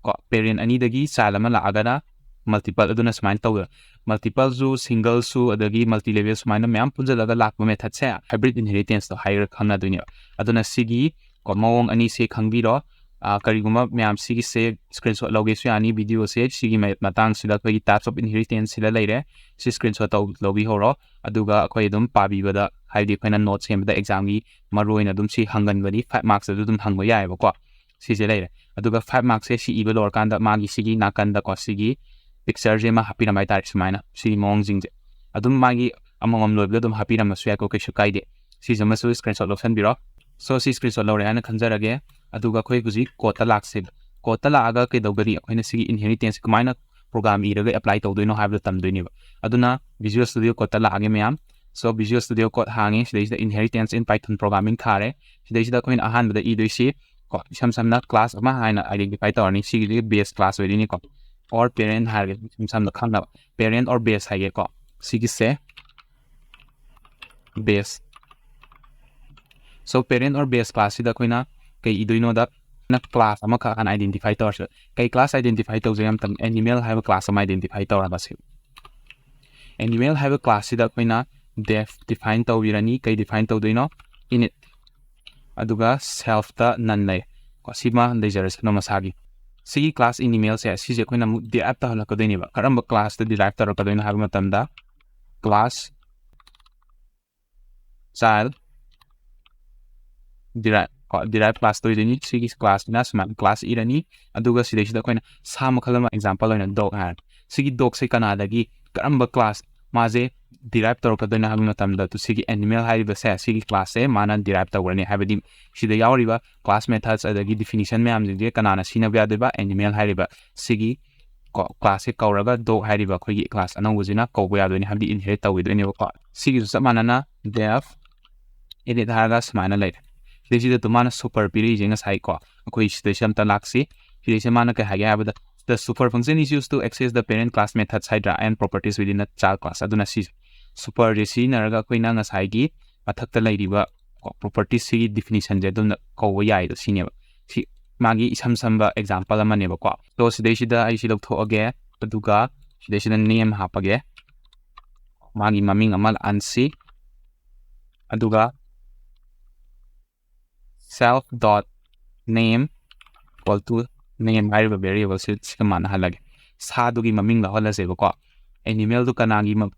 ꯀꯣ, parent ꯑꯅꯤꯗꯒꯤ child ꯑꯃ ꯂꯥꯛꯑꯒꯅ multiple, ꯑꯗꯨꯅ ꯁꯨꯃꯥꯏꯅ ꯇꯧꯗꯅ multipleꯁꯨ, singleꯁꯨ, ꯑꯗꯒꯤ multi level ꯁꯨꯃꯥꯏꯅ ꯃꯌꯥꯝ ꯄꯨꯟꯁꯤꯜꯂꯒ ꯂꯥꯛꯄ methodꯁꯦ hybrid inheritanceꯇꯣ ꯍꯥꯏꯔꯒ ꯈꯪꯅꯗꯣꯏꯅꯦꯕ꯫ ꯑꯗꯨꯅ ꯁꯤꯒꯤ ꯀꯣ ꯃꯑꯣꯡ ꯑꯅꯤꯁꯦ ꯈꯪꯕꯤꯔꯣ꯫ ꯑꯥ, ꯀꯔꯤꯒꯨꯝꯕ ꯃꯌꯥꯝ ꯁꯤꯒꯤꯁꯦ screenshot ꯂꯧꯒꯦꯁꯨ ꯌꯥꯅꯤ꯫ Videoꯁꯦ ꯁꯤꯒꯤ ꯃ-, ꯃꯇꯥꯡꯁꯤꯗ ꯑꯩꯈꯣꯏꯒꯤ types of inheritance ꯁꯤꯗ ꯂꯩꯔꯦ꯫ ꯁꯤ screenshot ꯇꯧ-, ꯂꯧꯕꯤꯍꯧꯔꯣ꯫ ꯑꯗꯨꯒ ꯑꯩꯈꯣꯏ ꯑꯗꯨꯝ ꯄꯥꯕꯤꯕꯗ, ꯍꯥꯏꯕꯗꯤ ꯑꯩꯈꯣꯏꯅ note ꯁꯦꯝꯕꯗ examꯒꯤ ꯃꯔꯨ ꯑꯣꯏꯅ ꯑꯗꯨꯝ ꯁꯤ ꯍꯪꯒꯟꯕꯅꯤ, five marksꯇꯁꯨ ꯑꯗꯨꯝ ꯍꯪꯕ ꯌꯥꯏꯑꯕꯀꯣ꯫ ꯁꯤꯁꯦ ꯂꯩꯔꯦ꯫ ꯑꯗꯨꯒ five marksꯁꯦ ꯁꯤ ꯏꯕ ꯂꯣꯏꯔꯀꯥꯟꯗ ꯃꯥꯒꯤ ꯁꯤꯒꯤ ꯅꯥꯀꯟꯗꯀꯣ, ꯁꯤꯒꯤ pictureꯁꯦ ꯑꯃ ꯍꯥꯞꯄꯤꯔꯝꯕ ꯍꯥꯏꯇꯥꯔꯦ, ꯁꯨꯃꯥꯏꯅ ꯁꯤꯒꯤ ꯃꯑꯣꯡꯁꯤꯡꯁꯦ꯫ ꯑꯗꯨꯝ ꯃꯥꯒꯤ ꯑꯃꯃꯝ ꯂꯣꯏꯕꯗ ꯑꯗꯨꯝ ꯍꯥꯞꯄꯤꯔꯝꯃꯁꯨ ꯌꯥꯏꯀꯣ, ꯀꯩꯁꯨ ꯀꯥꯏꯗꯦ꯫ ꯁꯤꯁꯤꯃꯁꯨ screenshot ꯂꯧꯁꯟꯕꯤꯔꯣ꯫ So ꯁꯤ screenshot ꯂꯧꯔꯦ ꯍꯥꯏꯅ ꯈꯟꯖꯔꯒꯦ꯫ ꯑꯗꯨꯒ ꯑꯩꯈꯣꯏ ꯍꯧꯖꯤꯛ codeꯇ ꯂꯥꯛꯁꯦꯕ꯫ Codeꯇ ꯂꯥꯛꯑꯒ ꯀꯩꯗꯧꯒꯅꯤ? ꯑꯩꯈꯣꯏꯅ ꯁꯤꯒꯤ inheritance ꯀꯃꯥꯏꯅ program ꯏꯔꯒ apply ꯇꯧꯗꯣꯏꯅꯣ ꯍꯥꯏꯕꯗꯣ ꯇꯝꯗꯣꯏꯅꯦꯕ꯫ ꯑꯗꯨꯅ Visual Studio Code ꯇ ꯂꯥꯛꯑꯒꯦ ꯃꯌꯥꯝ꯫ So Visual Studio Code ꯍꯥꯡꯉꯦ, ꯁꯤꯗꯩꯁꯤꯗ Inheritance in Python Programming ꯊꯥꯔꯦ꯫ ꯁꯤꯗꯩꯁꯤꯗ ꯑꯩꯈꯣꯏꯅ ꯑꯍꯥꯟꯕꯗ ꯏꯗꯣꯏꯁꯤ ꯀꯣ, ꯏꯁꯝ ꯁꯝꯅ class ꯑꯃ ꯍꯥꯏꯅ identify ꯇꯧꯔꯅꯤ꯫ ꯁꯤꯒꯤꯗꯤ base class ꯑꯣꯏꯗꯣꯏꯅꯤꯀꯣ, or parent ꯍꯥꯏꯔꯒꯦ, ꯏꯁꯝ ꯁꯝꯅ ꯈꯪꯅꯕ, parent or base ꯍꯥꯏꯒꯦꯀꯣ꯫ ꯁꯤꯒꯤꯁꯦ base꯫ So parent or base class ꯁꯤꯗ ꯑꯩꯈꯣꯏꯅ ꯀꯩ ꯏꯗꯣꯏꯅꯣꯗ, class ꯑꯃꯈꯛ ꯍꯥꯟꯅ identify ꯇꯧꯔꯁꯤ꯫ ꯀꯩ class identify ꯇꯧꯁꯦ ꯍꯥꯏꯕ ꯃꯇꯝꯗ animal ꯍꯥꯏꯕ class ꯑꯃ identify ꯇꯧꯔꯒ ꯁꯤ animal ꯍꯥꯏꯕ class ꯁꯤꯗ ꯑꯩꯈꯣꯏꯅ def define ꯇꯧꯕꯤꯔꯅꯤ꯫ ꯀꯩ define ꯇꯧꯗꯣꯏꯅꯣ? Init, ꯑꯗꯨꯒ self ꯇ none ꯂꯩ꯫ ꯀꯣ, ꯁꯤꯃ ꯂꯩꯖꯔꯁꯅꯨ ꯃꯁꯥꯒꯤ꯫ ꯁꯤꯒꯤ class animal ꯁꯦ ꯁꯤꯁꯦ ꯑꯩꯈꯣꯏꯅ ꯑꯃꯨꯛ derive ꯇꯧꯍꯜꯂꯛꯀꯗꯣꯏꯅꯦꯕ꯫ ꯀꯔꯝꯕ class ꯇ derive ꯇꯧꯔꯛꯀꯗꯣꯏꯅꯣ ꯍꯥꯏꯕ ꯃꯇꯝꯗ class child derive, ꯀꯣ, derive class ꯇꯧꯗꯣꯏꯅꯤ꯫ ꯁꯤꯒꯤ class ꯁꯤꯅ ꯁꯨꯃꯥꯏꯅ class ꯏꯔꯅꯤ꯫ ꯑꯗꯨꯒ ꯁꯤꯗꯩꯁꯤꯗ ꯑꯩꯈꯣꯏꯅ ꯁꯥ ꯃꯈꯜ ꯑꯃ, example ꯑꯣꯏꯅ dog ꯍꯥꯏꯔꯦ꯫ ꯁꯤꯒꯤ dog ꯁꯦ ꯀꯅꯥꯗꯒꯤ, ꯀꯔꯝꯕ class ꯃꯥꯁꯦ derive ꯇꯧꯔꯛꯀꯗꯣꯏꯅꯣ ꯍꯥꯏꯕ ꯃꯇꯝꯗ, ꯇꯨ ꯁꯤꯒꯤ animal ꯍꯥꯏꯔꯤꯕꯁꯦ ꯁꯤꯒꯤ class ꯁꯦ ꯃꯥꯅ derive ꯇꯧꯈ꯭ꯔꯅꯤ꯫ ꯍꯥꯏꯕꯗꯤ ꯁꯤꯗ ꯌꯥꯎꯔꯤꯕ class methods ꯑꯗꯒꯤ definition ꯃꯌꯥꯝꯁꯤꯡꯁꯦ ꯀꯅꯥꯅ ꯁꯤꯖꯤꯟꯅꯕ ꯌꯥꯗꯣꯏꯕ? Animal ꯍꯥꯏꯔꯤꯕ ꯁꯤꯒꯤ ꯀꯣ, class ꯁꯦ ꯀꯧꯔꯒ dog ꯍꯥꯏꯔꯤꯕ ꯑꯩꯈꯣꯏꯒꯤ class ꯑꯅꯧꯕꯁꯤꯅ ꯀꯧꯕ ꯌꯥꯗꯣꯏꯅꯤ, ꯍꯥꯏꯕꯗꯤ inherit ꯇꯧꯈꯤꯗꯣꯏꯅꯦꯕꯀꯣ꯫ ꯁꯤꯒꯤꯁꯨ ꯆꯞ ꯃꯥꯟꯅꯅ def init ꯍꯥꯏꯔꯒ ꯁꯨꯃꯥꯏꯅ ꯂꯩꯔꯦ꯫ ꯁꯤꯗꯩꯁꯤꯗ ꯇꯨ ꯃꯥꯅ super ꯄꯤꯔꯛꯏꯁꯦ ꯉꯁꯥꯏ ꯀꯣ, ꯑꯩꯈꯣꯏ ꯁꯤꯗꯩꯁꯤ ꯑꯝꯇ ꯂꯥꯛꯁꯤ꯫ ꯁꯤꯗꯩꯁꯤꯗ ꯃꯥꯅ ꯀꯩ ꯍꯥꯏꯒꯦ ꯍꯥꯏꯕꯗ, "The super function is used to access the parent class methods" ꯍꯥꯏꯗ꯭ꯔꯥ, "and properties within the child class"꯫ ꯑꯗꯨꯅ ꯁꯤ super ꯁꯦ ꯁꯤꯖꯤꯟꯅꯔꯒ ꯑꯩꯈꯣꯏꯅ ꯉꯁꯥꯏꯒꯤ ꯃꯊꯛꯇ ꯂꯩꯔꯤꯕ ꯀꯣ, properties ꯁꯤꯒꯤ definition ꯁꯦ ꯑꯗꯨꯝꯅ ꯀꯧꯕ ꯌꯥꯏꯗꯣ ꯁꯤꯅꯦꯕ꯫ ꯁꯤ ꯃꯥꯒꯤ ꯏꯁꯝ ꯁꯝꯕ example ꯑꯃꯅꯦꯕꯀꯣ꯫ So ꯁꯤꯗꯩꯁꯤꯗ ꯑꯩ ꯁꯤ ꯂꯧꯊꯣꯛꯑꯒꯦ, ꯑꯗꯨꯒ ꯁꯤꯗꯩꯁꯤꯗ name ꯍꯥꯞꯄꯒꯦ, ꯃꯥꯒꯤ ꯃꯃꯤꯡ ꯑꯃ ꯂꯥꯛꯍꯟꯁꯤ, ꯑꯗꯨꯒ self dot name equal to name ꯍꯥꯏꯔꯤꯕ variable ꯁꯤ ꯁꯤꯒ ꯃꯥꯟꯅꯍꯜꯂꯒꯦ꯫ ꯁꯥꯗꯨꯒꯤ ꯃꯃꯤꯡ ꯂꯧꯍꯜꯂꯁꯦꯕꯀꯣ꯫ Animal ꯗꯨ ꯀꯅꯥꯒꯤ ꯃ-,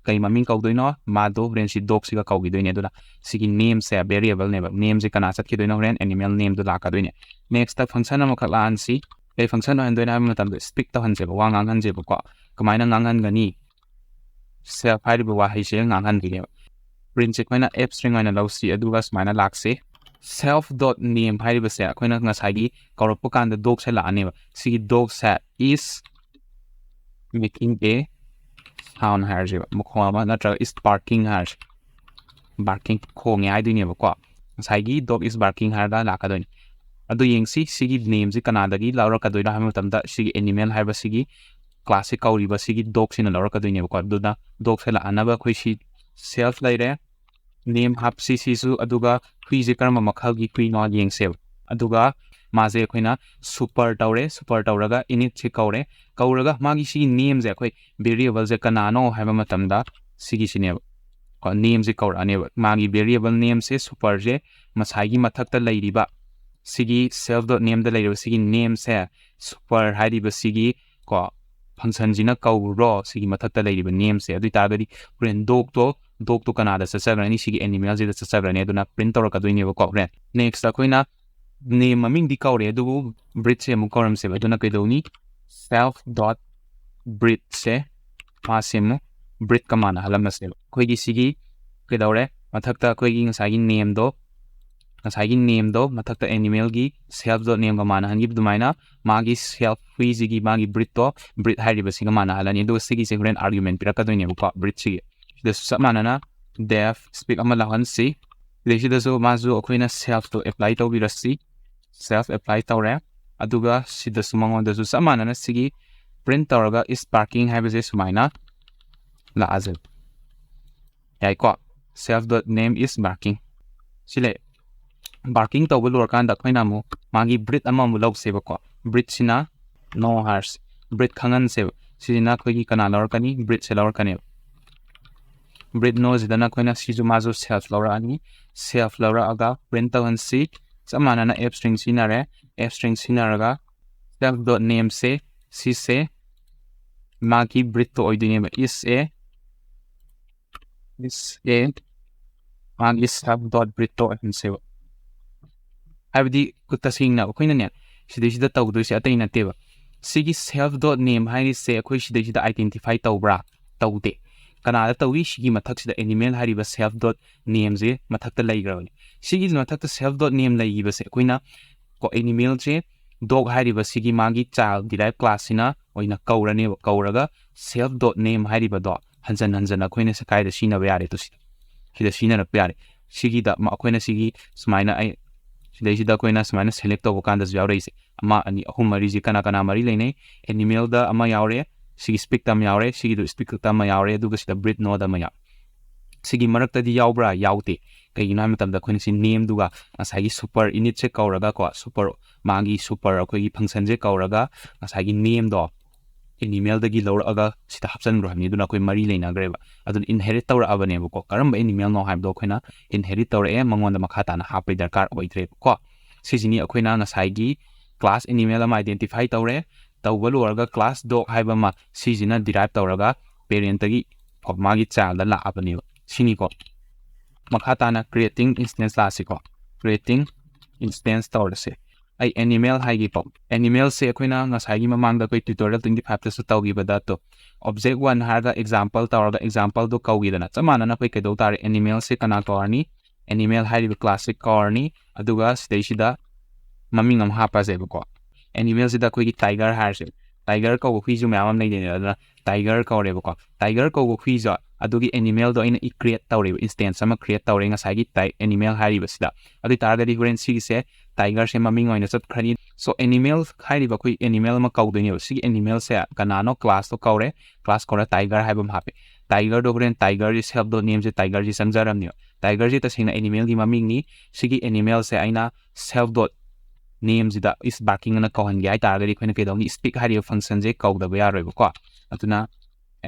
ꯀꯩ ꯃꯃꯤꯡ ꯀꯧꯗꯣꯏꯅꯣ? ꯃꯥꯗꯣ ꯍꯣꯔꯦꯟ ꯁꯤ dog ꯁꯤꯒ ꯀꯧꯈꯤꯗꯣꯏꯅꯦ꯫ ꯑꯗꯨꯅ ꯁꯤꯒꯤ name ꯁꯦ variable ꯅꯦꯕ꯫ Name ꯁꯦ ꯀꯅꯥ ꯆꯠꯈꯤꯗꯣꯏꯅꯣ? ꯍꯣꯔꯦꯟ animal name ꯗꯨ ꯂꯥꯛꯀꯗꯣꯏꯅꯦ꯫ Next ꯇ function ꯑꯃꯈꯛ ꯂꯥꯛꯍꯟꯁꯤ꯫ ꯀꯩ function ꯑꯣꯏꯍꯟꯗꯣꯏꯅꯣ ꯍꯥꯏꯕ ꯃꯇꯝꯗ speak ꯇꯧꯍꯟꯁꯦꯕ, ꯋꯥ ꯉꯥꯡꯍꯟꯁꯦꯕꯀꯣ꯫ ꯀꯃꯥꯏꯅ ꯉꯥꯡꯍꯟꯒꯅꯤ? Self ꯍꯥꯏꯔꯤꯕ ꯋꯥꯍꯩꯁꯦ ꯉꯥꯡꯍꯟꯗꯣꯏꯅꯦꯕ꯫ Print ꯁꯦ ꯑꯩꯈꯣꯏꯅ F string ꯑꯣꯏꯅ ꯂꯧꯁꯤ, ꯑꯗꯨꯒ ꯁꯨꯃꯥꯏꯅ ꯂꯥꯛꯁꯤ꯫ Self dot name ꯍꯥꯏꯔꯤꯕꯁꯦ ꯑꯩꯈꯣꯏꯅ ꯉꯁꯥꯏꯒꯤ ꯀꯧꯔꯛꯄ ꯀꯥꯟꯗ dog ꯁꯦ ꯂꯥꯛꯑꯅꯦꯕ꯫ ꯁꯤꯒꯤ dog say is making a sound ꯍꯥꯏꯔꯁꯦꯕ, ꯃꯈꯣꯡ ꯑꯃ, ꯅꯠꯇ꯭ꯔꯒ is barking ꯍꯥꯏꯔꯁꯦ, barking, ꯈꯣꯡꯉꯦ ꯍꯥꯏꯗꯣꯏꯅꯦꯕꯀꯣ꯫ ꯉꯁꯥꯏꯒꯤ dog is barking ꯍꯥꯏꯔꯒ ꯂꯥꯛꯀꯗꯣꯏꯅꯤ꯫ ꯑꯗꯨ ꯌꯦꯡꯁꯤ, ꯁꯤꯒꯤ nameꯁꯤ ꯀꯅꯥꯗꯒꯤ ꯂꯧꯔꯛꯀꯗꯣꯏꯅꯣ ꯍꯥꯏꯕ ꯃꯇꯝꯗ, ꯁꯤꯒꯤ animal ꯍꯥꯏꯕꯁꯤꯒꯤ classꯁꯤ ꯀꯧꯔꯤꯕ ꯁꯤꯒꯤ dogꯁꯤꯅ ꯂꯧꯔꯛꯀꯗꯣꯏꯅꯦꯕꯀꯣ꯫ ꯑꯗꯨꯅ dogꯁꯦ ꯂꯥꯛꯅꯕ ꯑꯩꯈꯣꯏ ꯁꯤ self ꯂꯩꯔꯦ, name ꯍꯥꯞꯁꯤ ꯁꯤꯁꯨ, ꯑꯗꯨꯒ ꯍꯨꯏꯁꯦ ꯀꯔꯝꯕ ꯃꯈꯜꯒꯤ ꯍꯨꯏꯅꯣ ꯌꯦꯡꯁꯦꯕ꯫ ꯑꯗꯨꯒ ꯃꯥꯁꯦ ꯑꯩꯈꯣꯏꯅ super ꯇꯧꯔꯦ, super ꯇꯧꯔꯒ initꯁꯦ ꯀꯧꯔꯦ, ꯀꯧꯔꯒ ꯃꯥꯒꯤ ꯁꯤꯒꯤ nameꯁꯦ ꯑꯩꯈꯣꯏ variableꯁꯦ ꯀꯅꯥꯅꯣ ꯍꯥꯏꯕ ꯃꯇꯝꯗ ꯁꯤꯒꯤꯁꯤꯅꯦꯕ꯫ ꯀꯣ, nameꯁꯦ ꯀꯧꯔꯛꯑꯅꯦꯕ꯫ ꯃꯥꯒꯤ variable nameꯁꯦ superꯁꯦ ꯉꯁꯥꯏꯒꯤ ꯃꯊꯛꯇ ꯂꯩꯔꯤꯕ ꯁꯤꯒꯤ self dot nameꯗ ꯂꯩꯔꯤꯕ ꯁꯤꯒꯤ nameꯁꯦ super ꯍꯥꯏꯔꯤꯕ ꯁꯤꯒꯤ ꯀꯣ functionꯁꯤꯅ ꯀꯧꯔꯣ ꯁꯤꯒꯤ ꯃꯊꯛꯇ ꯂꯩꯔꯤꯕ nameꯁꯦ꯫ ꯑꯗꯨ ꯑꯣꯏꯇꯥꯔꯒꯗꯤ ꯍꯣꯔꯦꯟ dogꯇꯣ, dogꯇꯣ ꯀꯅꯥꯗ ꯆꯠꯆꯈ꯭ꯔꯅꯤ? ꯁꯤꯒꯤ animalꯁꯤꯗ ꯆꯠꯆꯈ꯭ꯔꯅꯤ꯫ ꯑꯗꯨꯅ print ꯇꯧꯔꯛꯀꯗꯣꯏꯅꯦꯕꯀꯣ ꯍꯣꯔꯦꯟ꯫ Next ꯑꯩꯈꯣꯏꯅ name ꯃꯃꯤꯡꯗꯤ ꯀꯧꯔꯦ, ꯑꯗꯨꯕꯨ breedꯁꯦ ꯑꯃꯨꯛ ꯀꯧꯔꯝꯁꯦꯕ꯫ ꯑꯗꯨꯅ ꯀꯩꯗꯧꯅꯤ? Self dot breedꯁꯦ ꯃꯥꯁꯦ ꯑꯃꯨꯛ breedꯀ ꯃꯥꯟꯅꯍꯜꯂꯝꯃꯁꯦꯕ꯫ ꯑꯩꯈꯣꯏꯒꯤ ꯁꯤꯒꯤ ꯀꯩꯗꯧꯔꯦ? ꯃꯊꯛꯇ ꯑꯩꯈꯣꯏꯒꯤ ꯉꯁꯥꯏꯒꯤ nameꯗꯣ, ꯉꯁꯥꯏꯒꯤ nameꯗꯣ ꯃꯊꯛꯇ animalꯒꯤ self dot nameꯒ ꯃꯥꯟꯅꯍꯟꯈꯤꯕ ꯑꯗꯨꯃꯥꯏꯅ ꯃꯥꯒꯤ self ꯍꯨꯏꯁꯤꯒꯤ ꯃꯥꯒꯤ breedꯇꯣ breed ꯍꯥꯏꯔꯤꯕꯁꯤꯒ ꯃꯥꯟꯅꯍꯜꯂꯅꯤ꯫ ꯑꯗꯨꯒ ꯁꯤꯒꯤꯁꯦ ꯍꯣꯔꯦꯟ argument ꯄꯤꯔꯛꯀꯗꯣꯏꯅꯦꯕꯀꯣ breedꯁꯤꯒꯤ꯫ ꯁꯤꯗꯁꯨ ꯆꯞ ꯃꯥꯟꯅꯅ def speak ꯑꯃ ꯂꯥꯎꯍꯟꯁꯤ꯫ ꯁꯤꯗꯩꯁꯤꯗꯁꯨ ꯃꯥꯁꯨ ꯑꯩꯈꯣꯏꯅ selfꯇꯣ apply ꯇꯧꯕꯤꯔꯁꯤ꯫ Self apply ꯇꯧꯔꯦ꯫ ꯑꯗꯨꯒ ꯁꯤꯗꯁꯨ ꯃꯉꯣꯟꯗꯁꯨ ꯆꯞ ꯃꯥꯟꯅꯅ ꯁꯤꯒꯤ print ꯇꯧꯔꯒ is barking ꯍꯥꯏꯕꯁꯦ ꯁꯨꯃꯥꯏꯅ ꯂꯥꯛꯑꯁꯦ꯫ ꯌꯥꯏꯀꯣ? Self dot name is barking꯫ ꯁꯤ ꯂꯩ꯫ Barking ꯇꯧꯕ ꯂꯣꯏꯔꯀꯥꯟꯗ ꯑꯩꯈꯣꯏꯅ ꯑꯃꯨꯛ ꯃꯥꯒꯤ breed ꯑꯃꯃꯨꯛ ꯂꯧꯁꯦꯕꯀꯣ꯫ Breedꯁꯤꯅ no ꯍꯥꯏꯔꯁꯤ꯫ Breed ꯈꯪꯍꯟꯁꯦꯕ꯫ ꯁꯤꯁꯤꯅ ꯑꯩꯈꯣꯏꯒꯤ ꯀꯅꯥ ꯂꯧꯔꯛꯀꯅꯤ? Breedꯁꯦ ꯂꯧꯔꯛꯀꯅꯦꯕ꯫ Breed noꯁꯤꯗꯅ ꯑꯩꯈꯣꯏꯅ ꯁꯤꯁꯨ ꯃꯥꯁꯨ self ꯂꯧꯔꯛꯑꯅꯤ꯫ Self ꯂꯧꯔꯛꯑꯒ print ꯇꯧꯍꯟꯁꯤ꯫ ꯆꯞ ꯃꯥꯟꯅꯅ f string ꯁꯤꯖꯤꯟꯅꯔꯦ꯫ F string ꯁꯤꯖꯤꯟꯅꯔꯒ self dot nameꯁꯦ ꯁꯤꯁꯦ ꯃꯥꯒꯤ breedꯇꯣ ꯑꯣꯏꯗꯣꯏꯅꯦꯕ꯫ Is a, is a, ꯃꯥꯒꯤ self dot breedꯇꯣ ꯑꯣꯏꯍꯟꯁꯦꯕ꯫ ꯍꯥꯏꯕꯗꯤ ꯇꯁꯦꯡꯅ ꯑꯩꯈꯣꯏꯅꯅꯦ ꯁꯤꯗꯩꯁꯤꯗ ꯇꯧꯗꯣꯏꯁꯦ ꯑꯇꯩ ꯅꯠꯇꯦꯕ꯫ ꯁꯤꯒꯤ self dot name ꯍꯥꯏꯔꯤꯁꯦ ꯑꯩꯈꯣꯏ ꯁꯤꯗꯩꯁꯤꯗ identify ꯇꯧꯕ꯭ꯔꯥ? ꯇꯧꯗꯦ꯫ ꯀꯅꯥꯗ ꯇꯧꯏ? ꯁꯤꯒꯤ ꯃꯊꯛꯁꯤꯗ animal ꯍꯥꯏꯔꯤꯕ self dot nameꯁꯦ ꯃꯊꯛꯇ ꯂꯩꯈ꯭ꯔꯕꯅꯤ꯫ ꯁꯤꯒꯤ ꯃꯊꯛꯇ self dot name ꯂꯩꯈꯤꯕꯁꯦ ꯑꯩꯈꯣꯏꯅ ꯀꯣ animalꯁꯦ dog ꯍꯥꯏꯔꯤꯕ ꯁꯤꯒꯤ ꯃꯥꯒꯤ child derived classꯁꯤꯅ ꯑꯣꯏꯅ ꯀꯧꯔꯅꯦꯕ꯫ ꯀꯧꯔꯒ self dot name ꯍꯥꯏꯔꯤꯕꯗꯣ ꯍꯟꯖꯟ ꯍꯟꯖꯟ ꯑꯩꯈꯣꯏꯅ ꯁꯤ ꯀꯥꯏꯗ ꯁꯤꯖꯤꯟꯅꯕ ꯌꯥꯔꯦ? ꯇꯨ ꯁꯤꯗ, ꯁꯤꯗ ꯁꯤꯖꯤꯟꯅꯔꯛꯄ ꯌꯥꯔꯦ꯫ ꯁꯤꯒꯤꯗ ꯃ-, ꯑꯩꯈꯣꯏꯅ ꯁꯤꯒꯤ ꯁꯨꯃꯥꯏꯅ ꯑꯩ ꯁꯤꯗꯩꯁꯤꯗ ꯑꯩꯈꯣꯏꯅ ꯁꯨꯃꯥꯏꯅ select ꯇꯧꯕ ꯀꯥꯟꯗꯁꯨ ꯌꯥꯎꯔꯛꯏꯁꯦ ꯑꯃ, ꯑꯅꯤ, ꯑꯍꯨꯝ, ꯃꯔꯤꯁꯤ ꯀꯅꯥ ꯀꯅꯥ ꯃꯔꯤ ꯂꯩꯅꯩ? Animal ꯗ ꯑꯃ ꯌꯥꯎꯔꯦ, ꯁꯤꯒꯤ speak ꯇ ꯑꯃ ꯌꯥꯎꯔꯦ, ꯁꯤꯒꯤꯗꯨ speak ꯈꯛꯇ ꯑꯃ ꯌꯥꯎꯔꯦ, ꯑꯗꯨꯒ ꯁꯤꯗ breed no ꯗ ꯑꯃ ꯌꯥꯎꯔꯦ꯫ ꯁꯤꯒꯤ ꯃꯔꯛꯇꯗꯤ ꯌꯥꯎꯕ꯭ꯔꯥ? ꯌꯥꯎꯗꯦ꯫ ꯀꯩꯒꯤꯅꯣ ꯍꯥꯏꯕ ꯃꯇꯝꯗ ꯑꯩꯈꯣꯏꯅ ꯁꯤ name ꯗꯨꯒ ꯉꯁꯥꯏꯒꯤ super init ꯁꯦ ꯀꯧꯔꯒ ꯀꯣ, super, ꯃꯥꯒꯤ super ꯑꯩꯈꯣꯏꯒꯤ function ꯁꯦ ꯀꯧꯔꯒ ꯉꯁꯥꯏꯒꯤ name ꯗꯣ Animal ꯗꯒꯤ ꯂꯧꯔꯛꯑꯒ ꯁꯤꯗ ꯍꯥꯞꯆꯤꯟꯈ꯭ꯔꯣ ꯍꯥꯏꯕꯅꯤ꯫ ꯑꯗꯨꯅ ꯑꯩꯈꯣꯏ ꯃꯔꯤ ꯂꯩꯅꯈ꯭ꯔꯦꯕ꯫ ꯑꯗꯨꯅ inherit ꯇꯧꯔꯛꯑꯕꯅꯦꯕꯀꯣ꯫ ꯀꯔꯝꯕ animal ꯅꯣ ꯍꯥꯏꯕꯗꯣ ꯑꯩꯈꯣꯏꯅ inherit ꯇꯧꯔꯛꯑꯦ, ꯃꯉꯣꯟꯗ ꯃꯈꯥ ꯇꯥꯅ ꯍꯥꯞꯄꯩ ꯗꯔꯀꯥꯔ ꯑꯣꯏꯗ꯭ꯔꯦꯕꯀꯣ꯫ ꯁꯤꯁꯤꯅꯤ ꯑꯩꯈꯣꯏꯅ ꯉꯁꯥꯏꯒꯤ class animal ꯑꯃ identify ꯇꯧꯔꯦ꯫ ꯇꯧꯕ ꯂꯣꯏꯔꯒ class dog ꯍꯥꯏꯕ ꯑꯃ ꯁꯤꯁꯤꯅ derive ꯇꯧꯔꯒ parent ꯇꯒꯤ ꯃꯥꯒꯤ child ꯗ ꯂꯥꯛꯑꯕꯅꯦꯕ꯫ ꯁꯤꯅꯤꯀꯣ꯫ ꯃꯈꯥ ꯇꯥꯅ creating instance ꯂꯥꯛꯑꯁꯤꯀꯣ꯫ Creating instance ꯇꯧꯔꯁꯦ꯫ ꯑꯩ animal ꯍꯥꯏꯒꯦꯀꯣ꯫ Animal ꯁꯦ ꯑꯩꯈꯣꯏꯅ ꯉꯁꯥꯏꯒꯤ ꯃꯃꯥꯡꯗ ꯑꯩꯈꯣꯏ tutorial twenty five ꯇꯁꯨ ꯇꯧꯈꯤꯕꯗ ꯇꯣ, object one ꯍꯥꯏꯔꯒ example ꯇꯧꯔꯒ example ꯗꯣ ꯀꯧꯈꯤꯗꯅ, ꯆꯞ ꯃꯥꯟꯅꯅ ꯑꯩꯈꯣꯏ ꯀꯩꯗꯧ ꯇꯥꯔꯦ? Animal ꯁꯦ ꯀꯅꯥ ꯀꯧꯔꯅꯤ? Animal ꯍꯥꯏꯔꯤꯕ class ꯁꯦ ꯀꯧꯔꯅꯤ꯫ ꯑꯗꯨꯒ ꯁꯤꯗꯩꯁꯤꯗ ꯃꯃꯤꯡ ꯑꯃ ꯍꯥꯞꯄꯁꯦꯕꯀꯣ꯫ Animal ꯁꯤꯗ ꯑꯩꯈꯣꯏꯒꯤ tiger ꯍꯥꯏꯔꯁꯦ꯫ Tiger ꯀꯧꯕ ꯍꯨꯏꯁꯨ ꯃꯌꯥꯝ ꯑꯃ ꯂꯩꯗꯣꯏꯅꯦ꯫ ꯑꯗꯨꯅ tiger ꯀꯧꯔꯦꯕꯀꯣ꯫ Tiger ꯀꯧꯕ ꯍꯨꯏꯁꯨ ꯑꯗꯨꯒꯤ animal ꯗꯣ ꯑꯩꯅ create ꯇꯧꯔꯦꯕ, instance ꯑꯃ create ꯇꯧꯔꯦ ꯉꯁꯥꯏꯒꯤ type animal ꯍꯥꯏꯔꯤꯕꯁꯤꯗ꯫ ꯑꯗꯨ ꯑꯣꯏ ꯇꯥꯔꯒꯗꯤ ꯍꯣꯔꯦꯟ ꯁꯤꯒꯤꯁꯦ tiger ꯁꯦ ꯃꯃꯤꯡ ꯑꯣꯏꯅ ꯆꯠꯈ꯭ꯔꯅꯤ꯫ So animal ꯍꯥꯏꯔꯤꯕ ꯑꯩꯈꯣꯏ animal ꯑꯃ ꯀꯧꯗꯣꯏꯅꯦꯕ꯫ ꯁꯤꯒꯤ animal ꯁꯦ ꯀꯅꯥꯅꯣ? Class ꯇꯣ ꯀꯧꯔꯦ꯫ Class ꯀꯧꯔ tiger ꯍꯥꯏꯕ ꯑꯃ ꯍꯥꯞꯄꯦ꯫ Tiger ꯗꯣ ꯍꯣꯔꯦꯟ tiger ꯁꯦ self dot name ꯁꯦ tiger ꯁꯦ ꯆꯪꯖꯔꯝꯅꯦꯕ꯫ Tiger ꯁꯦ ꯇꯁꯦꯡꯅ animal ꯒꯤ ꯃꯃꯤꯡꯅꯤ꯫ ꯁꯤꯒꯤ animal ꯁꯦ ꯑꯩꯅ self dot name ꯁꯤꯗ is barking ꯑꯅ ꯀꯧꯍꯟꯒꯦ ꯍꯥꯏ ꯇꯥꯔꯒꯗꯤ ꯑꯩꯈꯣꯏꯅ ꯀꯩꯗꯧꯅꯤ? Speak ꯍꯥꯏꯔꯤꯕ function ꯁꯦ ꯀꯧꯗꯕ ꯌꯥꯔꯣꯏꯕꯀꯣ꯫ ꯑꯗꯨꯅ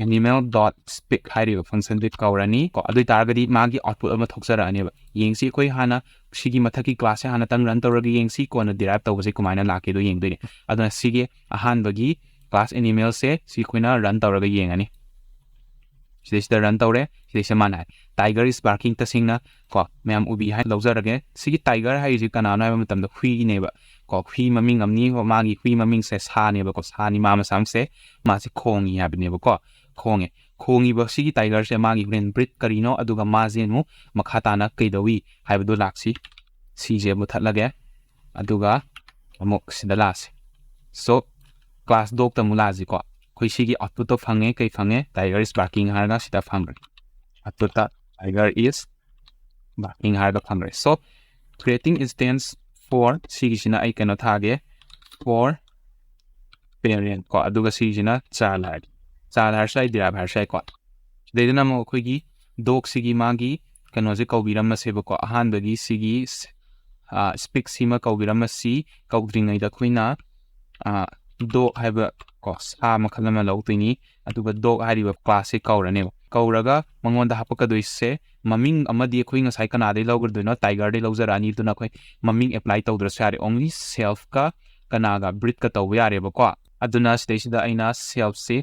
animal dot speak ꯍꯥꯏꯔꯤꯕ function ꯁꯦ ꯀꯧꯔꯅꯤ ꯀꯣ꯫ ꯑꯗꯨ ꯑꯣꯏ ꯇꯥꯔꯒꯗꯤ ꯃꯥꯒꯤ output ꯑꯃ ꯊꯣꯛꯆꯔꯛꯑꯅꯦꯕ꯫ ꯌꯦꯡꯁꯤ, ꯑꯩꯈꯣꯏ ꯍꯥꯟꯅ ꯁꯤꯒꯤ ꯃꯊꯛꯀꯤ class ꯁꯦ ꯍꯥꯟꯅꯇꯪ run ꯇꯧꯔꯒ ꯌꯦꯡꯁꯤ, ꯀꯣꯟꯅ derive ꯇꯧꯕꯁꯦ ꯀꯃꯥꯏꯅ ꯂꯥꯛꯀꯦꯗꯣ ꯌꯦꯡꯗꯣꯏꯅꯦ꯫ ꯑꯗꯨꯅ ꯁꯤꯒꯤ ꯑꯍꯥꯟꯕꯒꯤ class animal ꯁꯦ ꯁꯤ ꯑꯩꯈꯣꯏꯅ run ꯇꯧꯔꯒ ꯌꯦꯡꯉꯅꯤ꯫ ꯁꯤꯗꯩꯁꯤꯗ run ꯇꯧꯔꯦ꯫ ꯁꯤꯗꯩꯁꯤꯗ ꯃꯥꯅ ꯍꯥꯏ, "Tiger is barking" ꯇꯁꯦꯡꯅ ꯀꯣ, ꯃꯌꯥꯝ ꯎꯕꯤ ꯍꯥꯏꯅ ꯂꯧꯖꯔꯒꯦ꯫ ꯁꯤꯒꯤ tiger ꯍꯥꯏꯔꯤꯁꯤ ꯀꯅꯥꯅꯣ ꯍꯥꯏꯕ ꯃꯇꯝꯗ ꯍꯨꯏꯅꯦꯕ ꯀꯣ꯫ ꯍꯨꯏ ꯃꯃꯤꯡ ꯑꯃꯅꯤ꯫ ꯃꯥꯒꯤ ꯍꯨꯏ ꯃꯃꯤꯡꯁꯦ ꯁꯥꯅꯦꯕꯀꯣ꯫ ꯁꯥꯅꯤ ꯃꯥ ꯃꯁꯥꯃꯛꯁꯦ꯫ ꯃꯥꯁꯦ ꯈꯣꯡꯉꯤ ꯍꯥꯏꯕꯅꯦꯕꯀꯣ꯫ ꯈꯣꯡꯉꯦ꯫ ꯈꯣꯡꯉꯤꯕ ꯁꯤꯒꯤ tiger ꯁꯦ ꯃꯥꯒꯤ ꯍꯣꯔꯦꯟ breed ꯀꯔꯤꯅꯣ, ꯑꯗꯨꯒ ꯃꯥꯁꯦ ꯑꯃꯨꯛ ꯃꯈꯥ ꯇꯥꯅ ꯀꯩꯗꯧꯏ ꯍꯥꯏꯕꯗꯣ ꯂꯥꯛꯁꯤ꯫ ꯁꯤꯁꯦ ꯃꯨꯊꯠꯂꯒꯦ꯫ ꯑꯗꯨꯒ ꯑꯃꯨꯛ ꯁꯤꯗ ꯂꯥꯛꯁꯤ꯫ So, class dogꯇ ꯑꯃꯨꯛ ꯂꯥꯛꯑꯁꯤꯀꯣ꯫ ꯑꯩꯈꯣꯏ ꯁꯤꯒꯤ outputꯇꯣ ꯐꯪꯉꯦ꯫ ꯀꯩ ꯐꯪꯉꯦ? Tiger is barking ꯍꯥꯏꯔꯒ ꯁꯤꯗ ꯐꯪꯈ꯭ꯔꯦ꯫ Outputꯇ tiger is barking ꯍꯥꯏꯔꯒ ꯐꯪꯈ꯭ꯔꯦ꯫ So creating instance for ꯁꯤꯒꯤꯁꯤꯅ ꯑꯩ ꯀꯩꯅꯣ ꯊꯥꯒꯦ, for parent ꯀꯣ, ꯑꯗꯨꯒ ꯁꯤꯒꯤꯁꯤꯅ child ꯍꯥꯏꯔꯒꯦ꯫ Child ꯍꯥꯏꯔꯁꯨ ꯌꯥꯏ, derive ꯍꯥꯏꯔꯁꯨ ꯌꯥꯏꯀꯣ꯫ ꯁꯤꯗꯩꯗꯅ ꯑꯃꯨꯛ ꯑꯩꯈꯣꯏꯒꯤ dogꯁꯤꯒꯤ ꯃꯥꯒꯤ ꯀꯩꯅꯣꯁꯦ ꯀꯧꯕꯤꯔꯝꯃꯁꯦꯕꯀꯣ꯫ ꯑꯍꯥꯟꯕꯒꯤ ꯁꯤꯒꯤ speakꯁꯤꯃ ꯀꯧꯕꯤꯔꯝꯃꯁꯤ꯫ ꯀꯧꯗ꯭ꯔꯤꯉꯩꯗ ꯑꯩꯈꯣꯏꯅ dog ꯍꯥꯏꯕ ꯀꯣ ꯁꯥ ꯃꯈꯜ ꯑꯃ ꯂꯧꯗꯣꯏꯅꯤ꯫ ꯑꯗꯨꯒ dog ꯍꯥꯏꯔꯤꯕ classꯁꯦ ꯀꯧꯔꯅꯦꯕ꯫ ꯀꯧꯔꯒ ꯃꯉꯣꯟꯗ ꯍꯥꯞꯄꯛꯀꯗꯣꯏꯁꯦ ꯃꯃꯤꯡ ꯑꯃꯗꯤ ꯑꯩꯈꯣꯏ ꯉꯁꯥꯏ ꯀꯅꯥꯗꯩ ꯂꯧꯒꯗꯣꯏꯅꯣ? Tigerꯗꯩ ꯂꯧꯖꯔꯛꯑꯅꯤ꯫ ꯑꯗꯨꯅ ꯑꯩꯈꯣꯏ ꯃꯃꯤꯡ apply ꯇꯧꯗ꯭ꯔꯁꯨ ꯌꯥꯔꯦ꯫ Only selfꯀ ꯀꯅꯥꯒ? Breedꯀ ꯇꯧꯕ ꯌꯥꯔꯦꯕꯀꯣ꯫ ꯑꯗꯨꯅ ꯁꯤꯗꯩꯁꯤꯗ ꯑꯩꯅ selfꯁꯤ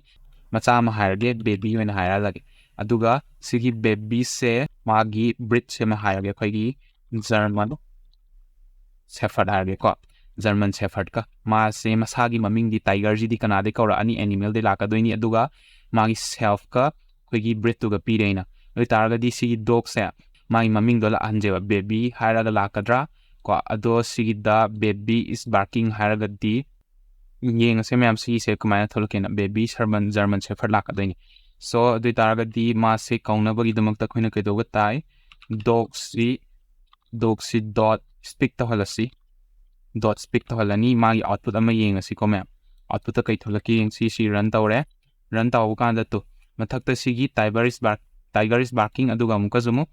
ꯃꯆꯥ ꯑꯃ ꯍꯥꯏꯔꯒꯦ, baby ꯑꯣꯏꯅ ꯍꯥꯏꯔꯛꯑꯒꯦ꯫ ꯑꯗꯨꯒ ꯁꯤꯒꯤ babyꯁꯦ ꯃꯥꯒꯤ breedꯁꯦ ꯑꯃ ꯍꯥꯏꯔꯒꯦ, ꯑꯩꯈꯣꯏꯒꯤ German Shepherd ꯍꯥꯏꯔꯒꯦꯀꯣ꯫ German Shepherdꯀ ꯃꯥꯁꯦ ꯃꯁꯥꯒꯤ ꯃꯃꯤꯡꯗꯤ tigerꯁꯤꯗꯤ ꯀꯅꯥꯗꯩ ꯀꯧꯔꯛꯑꯅꯤ? Animalꯗꯩ ꯂꯥꯛꯀꯗꯣꯏꯅꯤ꯫ ꯑꯗꯨꯒ ꯃꯥꯒꯤ selfꯀ ꯑꯩꯈꯣꯏꯒꯤ breedꯇꯨꯒ ꯄꯤꯔꯦ ꯑꯩꯅ꯫ ꯑꯗꯨ ꯑꯣꯏꯇꯥꯔꯒꯗꯤ ꯁꯤꯒꯤ dogꯁꯦ ꯃꯥꯒꯤ ꯃꯃꯤꯡꯗꯣ ꯂꯥꯛꯍꯟꯁꯦꯕ꯫ Baby ꯍꯥꯏꯔꯒ ꯂꯥꯛꯀꯗ꯭ꯔꯥ ꯀꯣ? ꯑꯗꯣ ꯁꯤꯒꯤꯗ baby is barking ꯍꯥꯏꯔꯒꯗꯤ ꯌꯦꯡꯉꯁꯦ ꯃꯌꯥꯝ, ꯁꯤꯒꯤꯁꯦ ꯀꯃꯥꯏꯅ ꯊꯣꯛꯂꯛꯀꯦꯅ꯫ Baby German, German Shepherd ꯂꯥꯛꯀꯗꯣꯏꯅꯤ꯫ So ꯑꯗꯨ ꯑꯣꯏꯇꯥꯔꯒꯗꯤ ꯃꯥꯁꯦ ꯀꯧꯅꯕꯒꯤꯗꯃꯛꯇ ꯑꯩꯈꯣꯏꯅ ꯀꯩꯗꯧꯕ ꯇꯥꯏ? Dogꯁꯤ dogꯁꯤ dot speak ꯇꯧꯍꯜꯂꯁꯤ꯫ Dot speak ꯇꯧꯍꯜꯂꯅꯤ꯫ ꯃꯥꯒꯤ output ꯑꯃ ꯌꯦꯡꯉꯁꯤꯀꯣ ꯃꯌꯥꯝ꯫ Outputꯇ ꯀꯩ ꯊꯣꯛꯂꯛꯀꯦ ꯌꯦꯡꯁꯤ꯫ ꯁꯤ run ꯇꯧꯔꯦ꯫ Run ꯇꯧꯕ ꯀꯥꯟꯗ ꯇꯨ ꯃꯊꯛꯇ ꯁꯤꯒꯤ tiger is bark, tiger is barking, ꯑꯗꯨꯒ ꯑꯃꯨꯛꯀꯁꯨ ꯑꯃꯨꯛ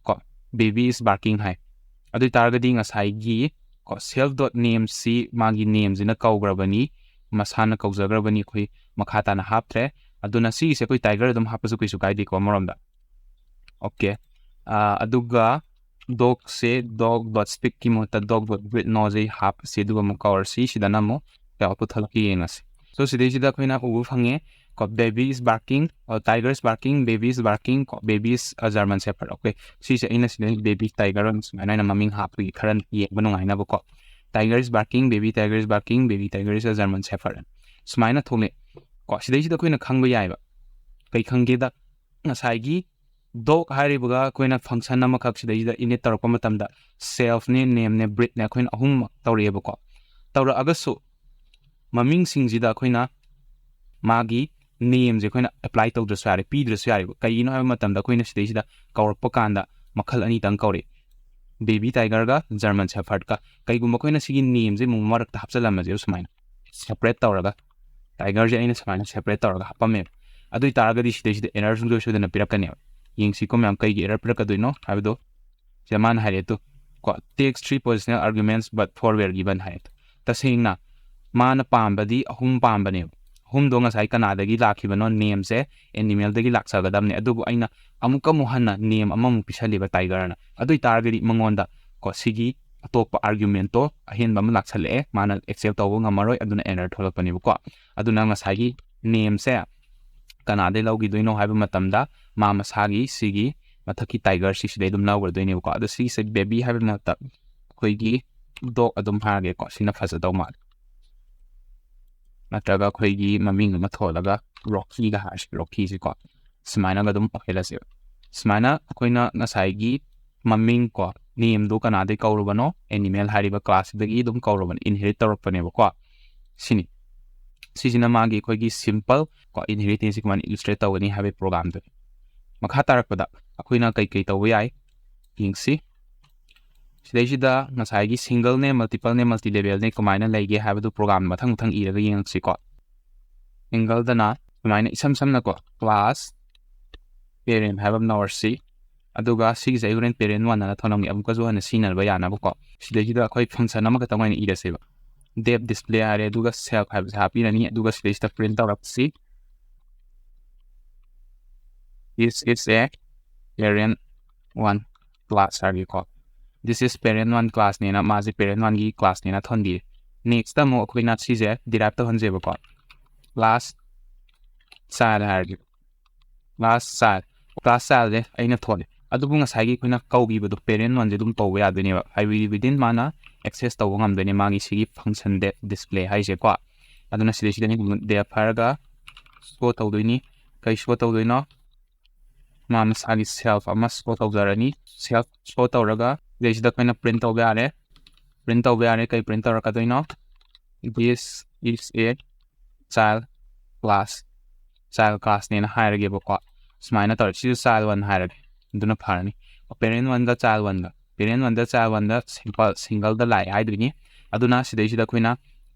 ꯀꯣ baby is barking ꯍꯥꯏ꯫ ꯑꯗꯨ ꯑꯣꯏꯇꯥꯔꯒꯗꯤ ꯉꯁꯥꯏꯒꯤ ꯀꯣ self dot nameꯁꯤ ꯃꯥꯒꯤ nameꯁꯤꯅ ꯀꯧꯈ꯭ꯔꯕꯅꯤ, ꯃꯁꯥꯅ ꯀꯧꯖꯈ꯭ꯔꯕꯅꯤ꯫ ꯑꯩꯈꯣꯏ ꯃꯈꯥ ꯇꯥꯅ ꯍꯥꯞꯇ꯭ꯔꯦ꯫ ꯑꯗꯨꯅ ꯁꯤꯒꯤꯁꯦ ꯑꯩꯈꯣꯏ tiger ꯑꯗꯨꯝ ꯍꯥꯞꯄꯁꯨ ꯀꯩꯁꯨ ꯀꯥꯏꯗꯦꯀꯣ ꯑꯃꯔꯣꯝꯗ꯫ Okay꯫ ꯑꯗꯨꯒ dogꯁꯦ dog dot speakꯀꯤ ꯃꯍꯨꯠꯇ dog dot breed ꯅꯣꯁꯦ ꯍꯥꯞꯄꯁꯤ꯫ ꯑꯗꯨꯒ ꯑꯃꯨꯛ ꯀꯧꯔꯁꯤ꯫ ꯁꯤꯗꯅ ꯑꯃꯨꯛ ꯀꯌꯥ ꯄꯨꯊꯣꯛꯂꯛꯀꯦ ꯌꯦꯡꯉꯁꯤ꯫ So ꯁꯤꯗꯩꯁꯤꯗ ꯑꯩꯈꯣꯏꯅ ꯎꯕ ꯐꯪꯉꯦ ꯀꯣ baby is barking, tiger is barking, baby is barking ꯀꯣ, baby is a German Shepherd꯫ Okay꯫ ꯁꯤꯁꯦ ꯑꯩꯅ ꯁꯤꯗ baby tiger ꯑꯣꯏꯅ ꯁꯨꯃꯥꯏꯅ ꯑꯩꯅ ꯃꯃꯤꯡ ꯍꯥꯞꯄꯒꯤ ꯈꯔ ꯌꯦꯡꯕ ꯅꯨꯡꯉꯥꯏꯅꯕꯀꯣ꯫ Tiger is barking, baby tiger is barking, baby tiger is a German Shepherd꯫ ꯁꯨꯃꯥꯏꯅ ꯊꯣꯛꯂꯛꯑꯦ ꯀꯣ꯫ ꯁꯤꯗꯩꯁꯤꯗ ꯑꯩꯈꯣꯏꯅ ꯈꯪꯕ ꯌꯥꯏꯕ꯫ ꯀꯩ ꯈꯪꯒꯦꯗ? ꯉꯁꯥꯏꯒꯤ dog ꯍꯥꯏꯔꯤꯕꯒ ꯑꯩꯈꯣꯏꯅ function ꯑꯃꯈꯛ ꯁꯤꯗꯩꯁꯤꯗ init ꯇꯧꯔꯛꯄ ꯃꯇꯝꯗ selfꯅꯦ, nameꯅꯦ, breedꯅꯦ, ꯑꯩꯈꯣꯏꯅ ꯑꯍꯨꯝꯃꯛ ꯇꯧꯔꯛꯑꯦꯕꯀꯣ꯫ ꯇꯧꯔꯛꯑꯒꯁꯨ ꯃꯃꯤꯡꯁꯤꯡꯁꯤꯗ ꯑꯩꯈꯣꯏꯅ ꯃꯥꯒꯤ nameꯁꯦ ꯑꯩꯈꯣꯏꯅ apply ꯇꯧꯗ꯭ꯔꯁꯨ ꯌꯥꯔꯦ, ꯄꯤꯗ꯭ꯔꯁꯨ ꯌꯥꯔꯦꯕ꯫ ꯀꯩꯒꯤꯅꯣ ꯍꯥꯏꯕ ꯃꯇꯝꯗ ꯑꯩꯈꯣꯏꯅ ꯁꯤꯗꯩꯁꯤꯗ ꯀꯧꯔꯛꯄ ꯀꯥꯟꯗ ꯃꯈꯜ ꯑꯅꯤꯇꯪ ꯀꯧꯔꯛꯏ, baby tigerꯒ German shepherdꯀ꯫ ꯀꯩꯒꯨꯝꯕ ꯑꯩꯈꯣꯏꯅ ꯁꯤꯒꯤ nameꯁꯦ ꯑꯃꯨꯛ ꯃꯔꯛꯇ ꯍꯥꯞꯆꯤꯜꯂꯝꯃꯁꯦꯕ, ꯁꯨꯃꯥꯏꯅ separate ꯇꯧꯔꯒ, tigerꯁꯦ ꯑꯩꯅ ꯁꯨꯃꯥꯏꯅ separate ꯇꯧꯔꯒ ꯍꯥꯞꯄꯝꯃꯦꯕ꯫ ꯑꯗꯨ ꯑꯣꯏꯇꯥꯔꯒꯗꯤ ꯁꯤꯗꯩꯁꯤꯗ error ꯁꯨꯡꯁꯣꯏ ꯁꯣꯏꯗꯅ ꯄꯤꯔꯛꯀꯅꯦꯕ꯫ ꯌꯦꯡꯁꯤꯀꯣ ꯃꯌꯥꯝ, ꯀꯩꯒꯤ error ꯄꯤꯔꯛꯀꯗꯣꯏꯅꯣ ꯍꯥꯏꯕꯗꯣ꯫ ꯁꯤꯗ ꯃꯥꯅ ꯍꯥꯏꯔꯦ ꯇꯨ ꯀꯣ, "Takes three positional arguments but four were given" ꯍꯥꯏ꯫ ꯇꯁꯦꯡꯅ ꯃꯥꯅ ꯄꯥꯝꯕꯗꯤ ꯑꯍꯨꯝ ꯄꯥꯝꯕꯅꯦꯕ꯫ ꯑꯍꯨꯝꯗꯣ ꯉꯁꯥꯏ ꯀꯅꯥꯗꯒꯤ ꯂꯥꯛꯈꯤꯕꯅꯣ? Nameꯁꯦ animalꯗꯒꯤ ꯂꯥꯛꯆꯒꯗꯕꯅꯦ꯫ ꯑꯗꯨꯕꯨ ꯑꯩꯅ ꯑꯃꯨꯛꯀ ꯑꯃꯨꯛ ꯍꯟꯅ name ꯑꯃꯃꯨꯛ ꯄꯤꯁꯜꯂꯤꯕ tigerꯅ꯫ ꯑꯗꯨ ꯑꯣꯏꯇꯥꯔꯒꯗꯤ ꯃꯉꯣꯟꯗ ꯀꯣ, ꯁꯤꯒꯤ ꯑꯇꯣꯞꯄ argumentꯇꯣ ꯑꯍꯦꯟꯕ ꯑꯃ ꯂꯥꯛꯁꯜꯂꯛꯑꯦ, ꯃꯥꯅ accept ꯇꯧꯕ ꯉꯝꯃꯔꯣꯏ, ꯑꯗꯨꯅ error ꯊꯣꯛꯂꯛꯄꯅꯦꯕꯀꯣ꯫ ꯑꯗꯨꯅ ꯉꯁꯥꯏꯒꯤ nameꯁꯦ ꯀꯅꯥꯗꯩ ꯂꯧꯈꯤꯗꯣꯏꯅꯣ ꯍꯥꯏꯕ ꯃꯇꯝꯗ ꯃꯥ ꯃꯁꯥꯒꯤ ꯁꯤꯒꯤ ꯃꯊꯛꯀꯤ tigerꯁꯤ ꯁꯤꯗꯩ ꯑꯗꯨꯝ ꯂꯧꯈ꯭ꯔꯗꯣꯏꯅꯦꯕꯀꯣ꯫ ꯑꯗꯣ ꯁꯤꯒꯤꯁꯦ baby ꯍꯥꯏꯕ ꯃꯍꯨꯠꯇ ꯑꯩꯈꯣꯏꯒꯤ dog ꯑꯗꯨꯝ ꯍꯥꯏꯔꯒꯦꯀꯣ, ꯁꯤꯅ ꯐꯖꯗꯧ ꯃꯥꯜꯂꯦ꯫ ꯅꯠꯇ꯭ꯔꯒ ꯑꯩꯈꯣꯏꯒꯤ ꯃꯃꯤꯡ ꯑꯃ ꯊꯣꯜꯂꯒ Rockyꯒ ꯍꯥꯏꯔꯁꯤ, Rockyꯁꯦꯀꯣ꯫ ꯁꯨꯃꯥꯏꯅꯒ ꯑꯗꯨꯝ ꯑꯣꯏꯍꯜꯂꯁꯦꯕ꯫ ꯁꯨꯃꯥꯏꯅ ꯑꯩꯈꯣꯏꯅ ꯉꯁꯥꯏꯒꯤ ꯃꯃꯤꯡ ꯀꯣ, nameꯗꯣ ꯀꯅꯥꯗꯩ ꯀꯧꯔꯨꯕꯅꯣ? Animal ꯍꯥꯏꯔꯤꯕ classꯁꯤꯗꯒꯤ ꯑꯗꯨꯝ ꯀꯧꯔꯨꯕꯅꯦ, inherit ꯇꯧꯔꯛꯄꯅꯦꯕꯀꯣ꯫ ꯁꯤꯅꯤ꯫ ꯁꯤꯁꯤꯅ ꯃꯥꯒꯤ ꯑꯩꯈꯣꯏꯒꯤ simple ꯀꯣ, inheritance ꯁꯤ ꯀꯃꯥꯏꯅ illustrate ꯇꯧꯒꯅꯤ ꯍꯥꯏꯕꯒꯤ programꯗꯨꯅꯤ꯫ ꯃꯈꯥ ꯇꯥꯔꯛꯄꯗ ꯑꯩꯈꯣꯏꯅ ꯀꯩ ꯀꯩ ꯇꯧꯕ ꯌꯥꯏ ꯌꯦꯡꯁꯤ꯫ ꯁꯤꯗꯩꯁꯤꯗ ꯉꯁꯥꯏꯒꯤ singleꯅꯦ, multipleꯅꯦ, multilevelꯅꯦ ꯀꯃꯥꯏꯅ ꯂꯩꯒꯦ ꯍꯥꯏꯕꯗꯨ program ꯃꯊꯪ ꯃꯊꯪ ꯏꯔꯒ ꯌꯦꯡꯉꯛꯁꯤꯀꯣ꯫ Singleꯗꯅ ꯁꯨꯃꯥꯏꯅ ꯏꯁꯝ ꯁꯝꯅꯀꯣ, class parent ꯍꯥꯏꯕ ꯑꯃ ꯂꯧꯔꯁꯤ꯫ ꯑꯗꯨꯒ ꯁꯤꯒꯤꯁꯦ ꯑꯩ ꯍꯣꯔꯦꯟ parent one ꯑꯅ ꯊꯣꯟꯂꯝꯒꯦ, ꯑꯃꯨꯛꯀꯁꯨ ꯍꯟꯅ ꯁꯤꯖꯤꯟꯅꯕ ꯌꯥꯅꯕꯀꯣ꯫ ꯁꯤꯗꯩꯁꯤꯗ ꯑꯩꯈꯣꯏ function ꯑꯃꯈꯛꯇꯪ ꯑꯣꯏꯅ ꯏꯔꯁꯦꯕ꯫ Def display ꯍꯥꯏꯔꯦ, ꯑꯗꯨꯒ self ꯍꯥꯏꯕꯁꯦ ꯍꯥꯞꯄꯤꯔꯅꯤ, ꯑꯗꯨꯒ ꯁꯤꯗꯩꯁꯤꯗ print ꯇꯧꯔꯛꯁꯤ꯫ This is a parent one class ꯍꯥꯏꯔꯒꯦꯀꯣ꯫ This is parent one classꯅꯦꯅ, ꯃꯥꯁꯦ parent oneꯒꯤ classꯅꯦꯅ ꯊꯣꯟꯕꯤꯔꯦ꯫ Nextꯇ ꯑꯃꯨꯛ ꯑꯩꯈꯣꯏꯅ ꯁꯤꯁꯦ derive ꯇꯧꯍꯟꯁꯦꯕꯀꯣ꯫ Class child ꯍꯥꯏꯔꯒꯦ꯫ Class child, class childꯁꯦ ꯑꯩꯅ ꯊꯣꯜꯂꯦ꯫ ꯑꯗꯨꯕꯨ ꯉꯁꯥꯏꯒꯤ ꯑꯩꯈꯣꯏꯅ ꯀꯧꯈꯤꯕꯗꯣ parent oneꯁꯦ ꯑꯗꯨꯝ ꯀꯧꯕ ꯌꯥꯗꯣꯏꯅꯦꯕ, ꯍꯥꯏꯕꯗꯤ within ꯃꯥꯅ access ꯇꯧꯕ ꯉꯝꯗꯣꯏꯅꯦ ꯃꯥꯒꯤ ꯁꯤꯒꯤ function def display ꯍꯥꯏꯁꯦꯀꯣ꯫ ꯑꯗꯨꯅ ꯁꯤꯗꯩꯁꯤꯗꯅꯤ def ꯍꯥꯏꯔꯒ show ꯇꯧꯗꯣꯏꯅꯤ꯫ ꯀꯩ show ꯇꯧꯗꯣꯏꯅꯣ? ꯃꯥ ꯃꯁꯥꯒꯤ self ꯑꯃ show ꯇꯧꯖꯔꯅꯤ꯫ Self show ꯇꯧꯔꯒ ꯁꯤꯗꯩꯁꯤꯗ ꯑꯩꯈꯣꯏꯅ print ꯇꯧꯕ ꯌꯥꯔꯦ꯫ Print ꯇꯧꯕ ꯌꯥꯔꯦ꯫ ꯀꯩ print ꯇꯧꯔꯛꯀꯗꯣꯏꯅꯣ? This is a child class, child class ꯅꯦꯅ ꯍꯥꯏꯔꯒꯦꯕꯀꯣ꯫ ꯁꯨꯃꯥꯏꯅ ꯇꯧꯔꯦ, ꯁꯤꯁꯨ child one ꯍꯥꯏꯔꯒꯦ, ꯑꯗꯨꯅ ꯐꯔꯅꯤ꯫ Parent one ꯒ child one ꯒ, parent one ꯗ child one ꯗ simple single ꯗ ꯂꯥꯛꯑꯦ ꯍꯥꯏꯗꯣꯏꯅꯤ꯫ ꯑꯗꯨꯅ ꯁꯤꯗꯩꯁꯤꯗ ꯑꯩꯈꯣꯏꯅ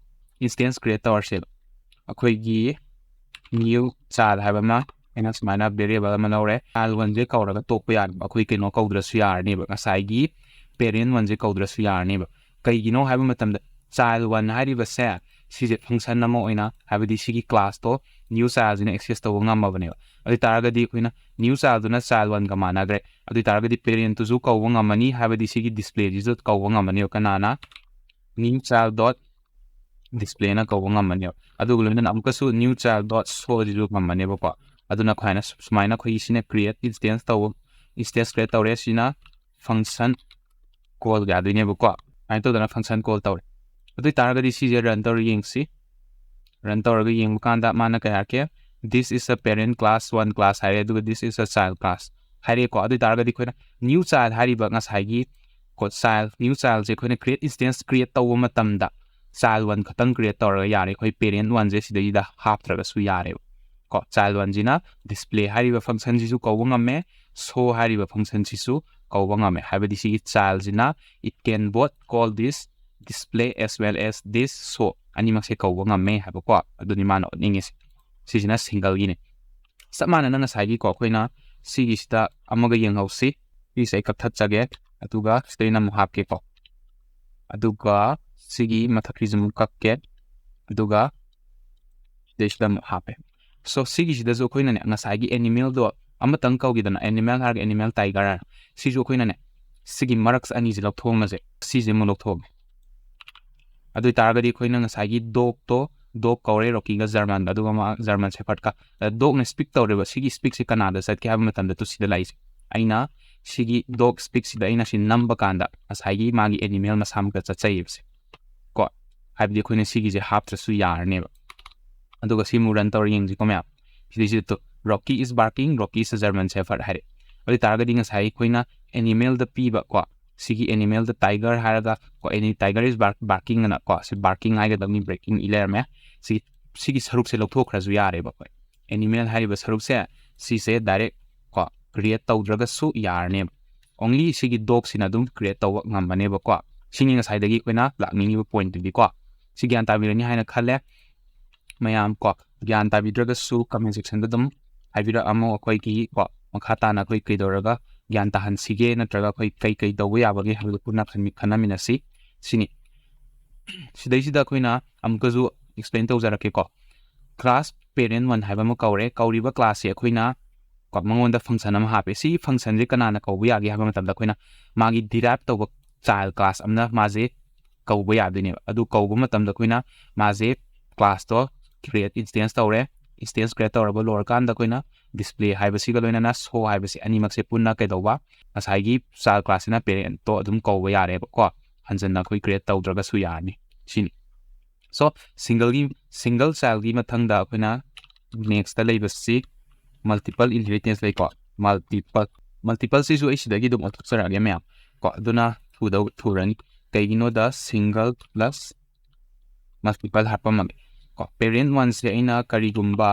instance create ꯇꯧꯔꯁꯦꯕ꯫ ꯑꯩꯈꯣꯏꯒꯤ new child ꯍꯥꯏꯕ ꯑꯃ ꯑꯩꯅ ꯁꯨꯃꯥꯏꯅ variable ꯑꯃ ꯂꯧꯔꯦ꯫ Child one ꯁꯦ ꯀꯧꯔꯒ ꯇꯣꯛꯄ ꯌꯥꯅꯤꯕ, ꯑꯩꯈꯣꯏ ꯀꯩꯅꯣ ꯀꯧꯗ꯭ꯔꯁꯨ ꯌꯥꯔꯅꯦꯕ, ꯉꯁꯥꯏꯒꯤ parent one ꯁꯦ ꯀꯧꯗ꯭ꯔꯁꯨ ꯌꯥꯔꯅꯦꯕ꯫ ꯀꯩꯒꯤꯅꯣ ꯍꯥꯏꯕ ꯃꯇꯝꯗ child one ꯍꯥꯏꯔꯤꯕꯁꯦ ꯁꯤꯁꯦ function ꯑꯃ ꯑꯣꯏꯅ, ꯍꯥꯏꯕꯗꯤ ꯁꯤꯒꯤ class ꯇꯣ new child ꯁꯤꯅ access ꯇꯧꯕ ꯉꯝꯃꯕꯅꯦꯕ꯫ ꯑꯗꯨ ꯑꯣꯏ ꯇꯥꯔꯒꯗꯤ ꯑꯩꯈꯣꯏꯅ new child ꯗꯨꯅ child one ꯒ ꯃꯥꯟꯅꯈ꯭ꯔꯦ꯫ ꯑꯗꯨ ꯑꯣꯏ ꯇꯥꯔꯒꯗꯤ parent ꯇꯨꯁꯨ ꯀꯧꯕ ꯉꯝꯃꯅꯤ, ꯍꯥꯏꯕꯗꯤ ꯁꯤꯒꯤ display ꯁꯤꯁꯨ ꯀꯧꯕ ꯉꯝꯃꯅꯦꯕ꯫ ꯀꯅꯥꯅ? New child dot display ꯅ ꯀꯧꯕ ꯉꯝꯃꯅꯦꯕ꯫ ꯑꯗꯨꯒ ꯂꯣꯏꯅꯅ ꯑꯃꯨꯛꯀꯁꯨ new child dot show ꯁꯤꯁꯨ ꯉꯝꯃꯅꯦꯕꯀꯣ꯫ ꯑꯗꯨꯅ ꯑꯩꯈꯣꯏꯅ ꯁꯨ-, ꯁꯨꯃꯥꯏꯅ ꯑꯩꯈꯣꯏꯒꯤ ꯁꯤꯅ create instance ꯇꯧꯕ, instance create ꯇꯧꯔꯦ꯫ ꯁꯤꯅ function call ꯌꯥꯗꯣꯏꯅꯦꯕꯀꯣ꯫ ꯑꯗꯨꯃꯥꯏꯅ ꯇꯧꯗꯅ function call ꯇꯧꯔꯦ꯫ ꯑꯗꯨ ꯑꯣꯏ ꯇꯥꯔꯒꯗꯤ ꯁꯤꯁꯦ run ꯇꯧꯔ ꯌꯦꯡꯁꯤ꯫ Run ꯇꯧꯔꯒ ꯌꯦꯡꯕ ꯀꯥꯟꯗ ꯃꯥꯅ ꯀꯩ ꯍꯥꯏꯔꯛꯀꯦ? "This is a parent class one class" ꯍꯥꯏꯔꯦ, ꯑꯗꯨꯒ "This is a child class" ꯍꯥꯏꯔꯦꯀꯣ꯫ ꯑꯗꯨ ꯑꯣꯏ ꯇꯥꯔꯒꯗꯤ ꯑꯩꯈꯣꯏꯅ new child ꯍꯥꯏꯔꯤꯕ ꯉꯁꯥꯏꯒꯤ ꯀꯣ, child, new child ꯁꯦ ꯑꯩꯈꯣꯏꯅ create instance create ꯇꯧꯕ ꯃꯇꯝꯗ child one ꯈꯛꯇꯪ create ꯇꯧꯔꯒ ꯌꯥꯔꯦ꯫ ꯑꯩꯈꯣꯏ parent one ꯁꯦ ꯁꯤꯗꯩꯁꯤꯗ ꯍꯥꯞꯇ꯭ꯔꯒꯁꯨ ꯌꯥꯔꯦꯕ ꯀꯣ꯫ Child one ꯁꯤꯅ display ꯍꯥꯏꯔꯤꯕ function ꯁꯤꯁꯨ ꯀꯧꯕ ꯉꯝꯃꯦ, show ꯍꯥꯏꯔꯤꯕ function ꯁꯤꯁꯨ ꯀꯧꯕ ꯉꯝꯃꯦ꯫ ꯍꯥꯏꯕꯗꯤ ꯁꯤꯒꯤ child ꯁꯤꯅ it can both call this display as well as this show ꯑꯅꯤꯃꯛꯁꯦ ꯀꯧꯕ ꯉꯝꯃꯦ ꯍꯥꯏꯕꯀꯣ꯫ ꯑꯗꯨꯅꯤ ꯃꯥꯅ ꯎꯠꯅꯤꯡꯉꯤꯁꯦ꯫ ꯁꯤꯁꯤꯅ single ꯒꯤꯅꯦ꯫ ꯆꯞ ꯃꯥꯟꯅꯅ ꯉꯁꯥꯏꯒꯤꯀꯣ ꯑꯩꯈꯣꯏꯅ ꯁꯤꯒꯤꯁꯤꯗ ꯑꯃꯒ ꯌꯦꯡꯍꯧꯁꯤ꯫ ꯁꯤꯁꯦ ꯑꯩ ꯀꯛꯊꯠꯆꯒꯦ, ꯑꯗꯨꯒ ꯁꯤꯗꯩꯅ ꯑꯃꯨꯛ ꯍꯥꯞꯀꯦꯀꯣ꯫ ꯑꯗꯨꯒ ꯁꯤꯒꯤ ꯃꯊꯛꯀꯤꯁꯤ ꯑꯃꯨꯛ ꯀꯛꯀꯦ, ꯑꯗꯨꯒ ꯁꯤꯗꯩꯁꯤꯗ ꯑꯃꯨꯛ ꯍꯥꯞꯄꯦ꯫ So ꯁꯤꯒꯤꯁꯤꯗꯁꯨ ꯑꯩꯈꯣꯏꯅꯅꯦ ꯉꯁꯥꯏꯒꯤ animal ꯗꯣ ꯑꯃꯇꯪ ꯀꯧꯈꯤꯗꯅ, animal ꯍꯥꯏꯔꯒ animal tiger ꯍꯥꯏꯔ, ꯁꯤꯁꯨ ꯑꯩꯈꯣꯏꯅꯅꯦ ꯁꯤꯒꯤ ꯃꯔꯛꯁꯦ ꯑꯅꯤꯁꯦ ꯂꯧꯊꯣꯛꯑꯝꯃꯁꯦ꯫ ꯁꯤꯁꯦ ꯑꯃꯨꯛ ꯂꯧꯊꯣꯛꯑꯒꯦ꯫ ꯑꯗꯨ ꯑꯣꯏ ꯇꯥꯔꯒꯗꯤ ꯑꯩꯈꯣꯏꯅ ꯉꯁꯥꯏꯒꯤ dog ꯇꯣ, dog ꯀꯧꯔꯦ ꯔꯣꯀꯤꯒ ꯖꯔꯃꯟꯒ, ꯑꯗꯨꯒ ꯃꯥ ꯖꯔꯃꯟ ꯁꯦꯐꯔꯗꯀ꯫ ꯑꯗ dog ꯅ speak ꯇꯧꯔꯦꯕ꯫ ꯁꯤꯒꯤ speak ꯁꯦ ꯀꯅꯥꯗ ꯆꯠꯀꯦ ꯍꯥꯏꯕ ꯃꯇꯝꯗ ꯇꯨ ꯁꯤꯗ ꯂꯥꯛꯏꯁꯦ꯫ ꯑꯩꯅ ꯁꯤꯒꯤ dog speak ꯁꯤꯗ ꯑꯩꯅ ꯁꯤ ꯅꯝꯕ ꯀꯥꯟꯗ ꯉꯁꯥꯏꯒꯤ ꯃꯥꯒꯤ animal ꯃꯁꯥꯃꯛꯇ ꯆꯠꯆꯩꯌꯦꯕꯁꯦ ꯀꯣ꯫ ꯍꯥꯏꯕꯗꯤ ꯑꯩꯈꯣꯏꯅ ꯁꯤꯒꯤꯁꯦ ꯍꯥꯞꯇ꯭ꯔꯁꯨ ꯌꯥꯔꯅꯦꯕ꯫ ꯑꯗꯨꯒ ꯁꯤ ꯑꯃꯨꯛ run ꯇꯧꯔ ꯌꯦꯡꯁꯤꯀꯣ ꯃꯌꯥꯝ꯫ ꯁꯤꯗꯩꯁꯤꯗ two, "Rocky is barking, Rocky is a German Shepherd" ꯍꯥꯏꯔꯦ꯫ ꯑꯗꯨ ꯑꯣꯏ ꯇꯥꯔꯒꯗꯤ ꯉꯁꯥꯏ ꯑꯩꯈꯣꯏꯅ animal ꯗ ꯄꯤꯕ ꯀꯣ, ꯁꯤꯒꯤ animal ꯗ tiger ꯍꯥꯏꯔꯒ ꯀꯣ, any tiger is bark- barking ꯑꯅ ꯀꯣ, ꯁꯤ barking ꯍꯥꯏꯒꯗꯕꯅꯤ, breaking ꯏ ꯂꯩꯔꯝꯃꯦ꯫ ꯁꯤ ꯁꯤꯒꯤ ꯁꯔꯨꯛꯁꯦ ꯂꯧꯊꯣꯛꯈ꯭ꯔꯁꯨ ꯌꯥꯔꯦꯕ ꯑꯩꯈꯣꯏ꯫ Animal ꯍꯥꯏꯔꯤꯕ ꯁꯔꯨꯛꯁꯦ, ꯁꯤꯁꯦ direct ꯀꯣ, create ꯇꯧꯗ꯭ꯔꯒꯁꯨ ꯌꯥꯔꯅꯦꯕ꯫ Only ꯁꯤꯒꯤ dog ꯁꯤꯅ ꯑꯗꯨꯝ create ꯇꯧꯕ ꯉꯝꯃꯅꯦꯕꯀꯣ꯫ ꯁꯤꯅꯤ ꯉꯁꯥꯏꯗꯒꯤ ꯑꯩꯈꯣꯏꯅ ꯂꯥꯛꯅꯤꯡꯉꯤꯕ point ꯇꯨꯗꯤ ꯀꯣ꯫ ꯁꯤ ꯒ꯭ꯌꯥꯟ ꯇꯥꯕꯤꯔꯅꯤ ꯍꯥꯏꯅ ꯈꯜꯂꯦ ꯃꯌꯥꯝ ꯀꯣ꯫ ꯒ꯭ꯌꯥꯟ ꯇꯥꯕꯤꯗ꯭ꯔꯒꯁꯨ comment section ꯗ ꯑꯗꯨꯝ ꯍꯥꯏꯕꯤꯔꯛꯑꯝꯃꯣ꯫ ꯑꯩꯈꯣꯏꯒꯤ ꯀꯣ, ꯃꯈꯥ ꯇꯥꯅ ꯑꯩꯈꯣꯏ ꯀꯩꯗꯧꯔꯒ ꯒ꯭ꯌꯥꯟ ꯇꯥꯍꯟꯁꯤꯒꯦ, ꯅꯠꯇ꯭ꯔꯒ ꯑꯩꯈꯣꯏ ꯀꯩ ꯀꯩ ꯇꯧꯕ ꯌꯥꯕꯒꯦ ꯍꯥꯏꯕꯗꯨ ꯄꯨꯟꯅ ꯈꯟꯃꯤ- ꯈꯟꯅꯃꯤꯟꯅꯁꯤ꯫ ꯁꯤꯅꯤ꯫ ꯁꯤꯗꯩꯁꯤꯗ ꯑꯩꯈꯣꯏꯅ ꯑꯃꯨꯛꯀꯁꯨ explain ꯇꯧꯖꯔꯛꯀꯦꯀꯣ꯫ Class parent one ꯍꯥꯏꯕ ꯑꯃ ꯀꯧꯔꯦ꯫ ꯀꯧꯔꯤꯕ class ꯁꯦ ꯑꯩꯈꯣꯏꯅ ꯀꯣ, ꯃꯉꯣꯟꯗ function ꯑꯃ ꯍꯥꯞꯄꯦ꯫ ꯁꯤ function ꯁꯦ ꯀꯅꯥꯅ ꯀꯧꯕ ꯌꯥꯒꯦ ꯍꯥꯏꯕ ꯃꯇꯝꯗ, ꯑꯩꯈꯣꯏꯅ ꯃꯥꯒꯤ derive ꯇꯧꯕ child class ꯑꯃꯅ ꯃꯥꯁꯦ ꯀꯧꯕ ꯌꯥꯗꯣꯏꯅꯦꯕ꯫ ꯑꯗꯨ ꯀꯧꯕ ꯃꯇꯝꯗ ꯑꯩꯈꯣꯏꯅ ꯃꯥꯁꯦ class ꯇꯣ create instance ꯇꯧꯔꯦ꯫ Instance create ꯇꯧꯔꯕ ꯂꯣꯏꯔꯀꯥꯟꯗ ꯑꯩꯈꯣꯏꯅ display ꯍꯥꯏꯕꯁꯤꯒ ꯂꯣꯏꯅꯅ show ꯍꯥꯏꯕꯁꯤ ꯑꯅꯤꯃꯛꯁꯦ ꯄꯨꯟꯅ ꯀꯩꯗꯧꯕ, ꯉꯁꯥꯏꯒꯤ child class ꯁꯤꯅ parent ꯇꯣ ꯑꯗꯨꯝ ꯀꯧꯕ ꯌꯥꯔꯦꯕꯀꯣ꯫ ꯍꯟꯖꯟꯅ ꯑꯩꯈꯣꯏ create ꯇꯧꯗ꯭ꯔꯒꯁꯨ ꯌꯥꯔꯅꯤ꯫ ꯁꯤꯅꯤ꯫ So, single ꯒꯤ, single child ꯒꯤ ꯃꯊꯪꯗ ꯑꯩꯈꯣꯏꯅ next ꯇ ꯂꯩꯕꯁꯤ multiple inheritance ꯂꯩꯀꯣ꯫ Multiple, multiple ꯁꯤꯁꯨ ꯑꯩ ꯁꯤꯗꯒꯤ ꯑꯗꯨꯝ ꯑꯣꯟꯊꯣꯛꯆꯔꯛꯑꯒꯦ ꯃꯌꯥꯝ ꯀꯣ꯫ ꯑꯗꯨꯅ ꯊꯨꯗꯧ-, ꯊꯨꯔꯅꯤ꯫ ꯀꯩꯒꯤꯅꯣꯗ single plus multiple ꯍꯥꯞꯄꯝꯃꯒꯦ ꯀꯣ꯫ Parent one ꯁꯦ ꯑꯩꯅ ꯀꯔꯤꯒꯨꯝꯕ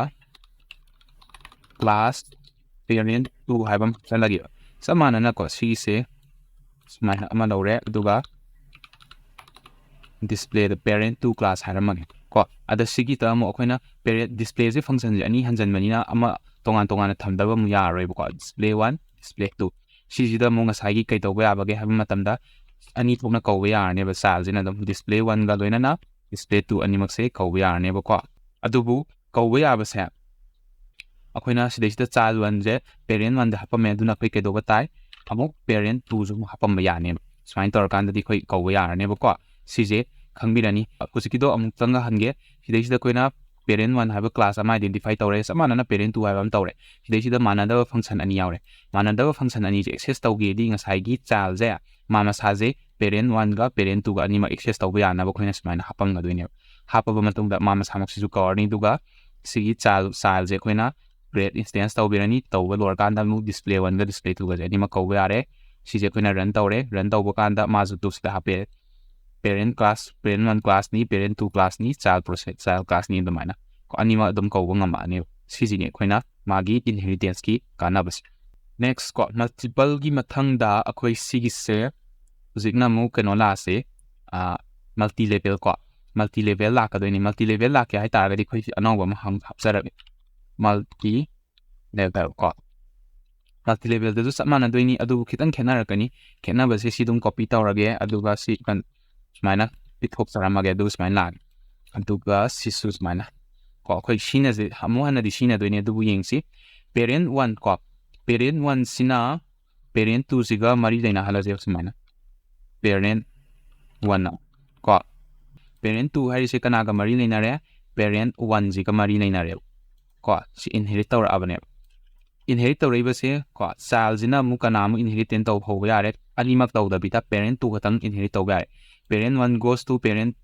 class parent two ꯍꯥꯏꯕ ꯑꯃ ꯍꯥꯞꯆꯜꯂꯒꯦꯕ꯫ ꯆꯞ ꯃꯥꯟꯅꯅꯀꯣ, ꯁꯤꯒꯤꯁꯦ ꯁꯨꯃꯥꯏꯅ ꯑꯃ ꯂꯧꯔꯦ, ꯑꯗꯨꯒ display ꯗ parent two class ꯍꯥꯏꯔꯝꯃꯒꯦ ꯀꯣ꯫ ꯑꯗ ꯁꯤꯒꯤꯗ ꯑꯃꯨꯛ ꯑꯩꯈꯣꯏꯅ parent display ꯁꯦ function ꯁꯦ ꯑꯅꯤ ꯍꯟꯖꯟꯕꯅꯤꯅ ꯑꯃ ꯇꯣꯉꯥꯟ ꯇꯣꯉꯥꯟꯅ ꯊꯝꯗꯕ ꯑꯃꯨꯛ ꯌꯥꯔꯔꯣꯏꯕꯀꯣ꯫ Display one, display two꯫ ꯁꯤꯁꯤꯗ ꯑꯃꯨꯛ ꯉꯁꯥꯏꯒꯤ ꯀꯩ ꯇꯧꯕ ꯌꯥꯕꯒꯦ ꯍꯥꯏꯕ ꯃꯇꯝꯗ ꯑꯅꯤ ꯊꯣꯛꯅ ꯀꯧꯕ ꯌꯥꯔꯅꯦꯕ child ꯁꯤꯅ ꯑꯗꯨꯝ, display one ꯒ ꯂꯣꯏꯅꯅ display two ꯑꯅꯤꯃꯛꯁꯦ ꯀꯧꯕ ꯌꯥꯔꯅꯦꯕꯀꯣ꯫ ꯑꯗꯨꯕꯨ ꯀꯧꯕ ꯌꯥꯕꯁꯦ ꯑꯩꯈꯣꯏꯅ ꯁꯤꯗꯩꯁꯤꯗ child one ꯁꯦ parent one ꯗ ꯍꯥꯞꯄꯝꯃꯦ, ꯑꯗꯨꯅ ꯑꯩꯈꯣꯏ ꯀꯩꯗꯧꯕ ꯇꯥꯏ? ꯑꯃꯨꯛ parent two ꯁꯨ ꯑꯃꯨꯛ ꯍꯥꯞꯄꯝꯕ ꯌꯥꯅꯦꯕ꯫ ꯁꯨꯃꯥꯏꯅ ꯇꯧꯔꯀꯥꯟꯗꯗꯤ ꯑꯩꯈꯣꯏ ꯀꯧꯕ ꯌꯥꯔꯅꯦꯕꯀꯣ꯫ ꯁꯤꯁꯦ ꯈꯪꯕꯤꯔꯅꯤ꯫ ꯍꯧꯖꯤꯛꯀꯤꯗꯣ ꯑꯃꯨꯛꯇꯪꯒ ꯍꯟꯒꯦ꯫ ꯁꯤꯗꯩꯁꯤꯗ ꯑꯩꯈꯣꯏꯅ parent one ꯍꯥꯏꯕ class ꯑꯃ identify ꯇꯧꯔꯦ, ꯆꯞ ꯃꯥꯟꯅꯅ parent two ꯍꯥꯏꯕ ꯑꯃ ꯇꯧꯔꯦ꯫ ꯁꯤꯗꯩꯁꯤꯗ ꯃꯥꯟꯅꯗꯕ function ꯑꯅꯤ ꯌꯥꯎꯔꯦ꯫ ꯃꯥꯟꯅꯗꯕ function ꯑꯅꯤꯁꯦ access ꯇꯧꯒꯦꯗꯤ ꯉꯁꯥꯏꯒꯤ child ꯁꯦ ꯃꯥ ꯃꯁꯥꯁꯦ parent one ꯒ parent two ꯒ ꯑꯅꯤꯃꯛ access ꯇꯧꯕ ꯌꯥꯅꯕ ꯑꯩꯈꯣꯏꯅ ꯁꯨꯃꯥꯏꯅ ꯍꯥꯞꯄꯝꯒꯗꯣꯏꯅꯦꯕ꯫ ꯍꯥꯞꯄꯕ ꯃꯇꯨꯡꯗ ꯃꯥ ꯃꯁꯥꯃꯛꯁꯤꯁꯨ ꯀꯧꯔꯅꯤ, ꯑꯗꯨꯒ ꯁꯤꯒꯤ child, child ꯁꯦ ꯑꯩꯈꯣꯏꯅ create instance ꯇꯧꯕꯤꯔꯅꯤ꯫ ꯇꯧꯕ ꯂꯣꯏꯔꯀꯥꯟꯗ ꯑꯃꯨꯛ display one ꯒ display two ꯒꯁꯦ ꯑꯅꯤꯃꯛ ꯀꯧꯕ ꯌꯥꯔꯦ꯫ ꯁꯤꯁꯦ ꯑꯩꯈꯣꯏꯅ run ꯇꯧꯔꯦ꯫ Run ꯇꯧꯕ ꯀꯥꯟꯗ ꯃꯥꯁꯨ ꯇꯨ ꯁꯤꯗ ꯍꯥꯞꯄꯦ꯫ Parent class, parent one class ꯅꯤ, parent two class ꯅꯤ, child process, child class ꯅꯤ ꯑꯗꯨꯃꯥꯏꯅ꯫ ꯀꯣ, ꯑꯅꯤꯃꯛ ꯑꯗꯨꯝ ꯀꯧꯕ ꯉꯝꯃꯛꯑꯅꯦꯕ꯫ ꯁꯤꯁꯤꯅꯤ ꯑꯩꯈꯣꯏꯅ ꯃꯥꯒꯤ inheritance ꯀꯤ ꯀꯥꯟꯅꯕꯁꯦ꯫ Next ꯀꯣ, multiple ꯒꯤ ꯃꯊꯪꯗ ꯑꯩꯈꯣꯏ ꯁꯤꯒꯤꯁꯦ ꯍꯧꯖꯤꯛꯅ ꯑꯃꯨꯛ ꯀꯩꯅꯣ ꯂꯥꯛꯑꯁꯦ, multi level ꯀꯣ꯫ Multi level ꯂꯥꯛꯀꯗꯣꯏꯅꯤ꯫ Multi level ꯂꯥꯛꯀꯦ ꯍꯥꯏꯇꯥꯔꯒꯗꯤ ꯑꯩꯈꯣꯏ ꯑꯅꯧꯕ ꯑꯃ ꯍꯥꯡ-, ꯍꯥꯞꯆꯔꯒꯦ꯫ Multi level ꯀꯣ꯫ Multi level ꯗꯁꯨ ꯆꯞ ꯃꯥꯟꯅꯗꯣꯏꯅꯤ, ꯑꯗꯨꯕꯨ ꯈꯤꯇꯪ ꯈꯦꯠꯅꯔꯛꯀꯅꯤ꯫ ꯈꯦꯠꯅꯕꯁꯦ ꯁꯤ ꯑꯗꯨꯝ copy ꯇꯧꯔꯒꯦ, ꯑꯗꯨꯒ ꯁꯤ ꯀꯟ-, ꯁꯨꯃꯥꯏꯅ ꯄꯤꯊꯣꯛꯆꯔꯝꯃꯒꯦ, ꯑꯗꯨꯒ ꯁꯨꯃꯥꯏꯅ ꯂꯥꯛꯑꯅꯤ꯫ ꯑꯗꯨꯒ ꯁꯤꯁꯨ ꯁꯨꯃꯥꯏꯅ ꯀꯣ, ꯑꯩꯈꯣꯏ ꯁꯤꯅꯁꯦ ꯑꯃꯨꯛ ꯍꯟꯅꯗꯤ ꯁꯤꯖꯤꯟꯅꯗꯣꯏꯅꯤ, ꯑꯗꯨꯕꯨ ꯌꯦꯡꯁꯤ꯫ Parent one ꯀꯣ, parent one ꯁꯤꯅ parent two ꯁꯤꯒ ꯃꯔꯤ ꯂꯩꯅꯍꯜꯂꯁꯦ ꯁꯨꯃꯥꯏꯅ꯫ Parent one ꯀꯣ, parent two ꯍꯥꯏꯔꯤꯁꯦ ꯀꯅꯥꯒ ꯃꯔꯤ ꯂꯩꯅꯔꯦ? Parent one ꯁꯤꯒ ꯃꯔꯤ ꯂꯩꯅꯔꯦꯕ ꯀꯣ꯫ ꯁꯤ inherit ꯇꯧꯔꯛꯑꯕꯅꯦꯕ꯫ Inherit ꯇꯧꯔꯛꯏꯕꯁꯦ ꯀꯣ, child ꯁꯤꯅ ꯑꯃꯨꯛ ꯀꯅꯥ ꯑꯃꯨꯛ inherit ꯇꯧꯍꯧꯕ ꯌꯥꯔꯦ? ꯑꯅꯤꯃꯛ ꯇꯧꯗꯕꯤꯗ parent two ꯈꯛꯇꯪ inherit ꯇꯧꯕ ꯌꯥꯔꯦ꯫ Parent one goes to parent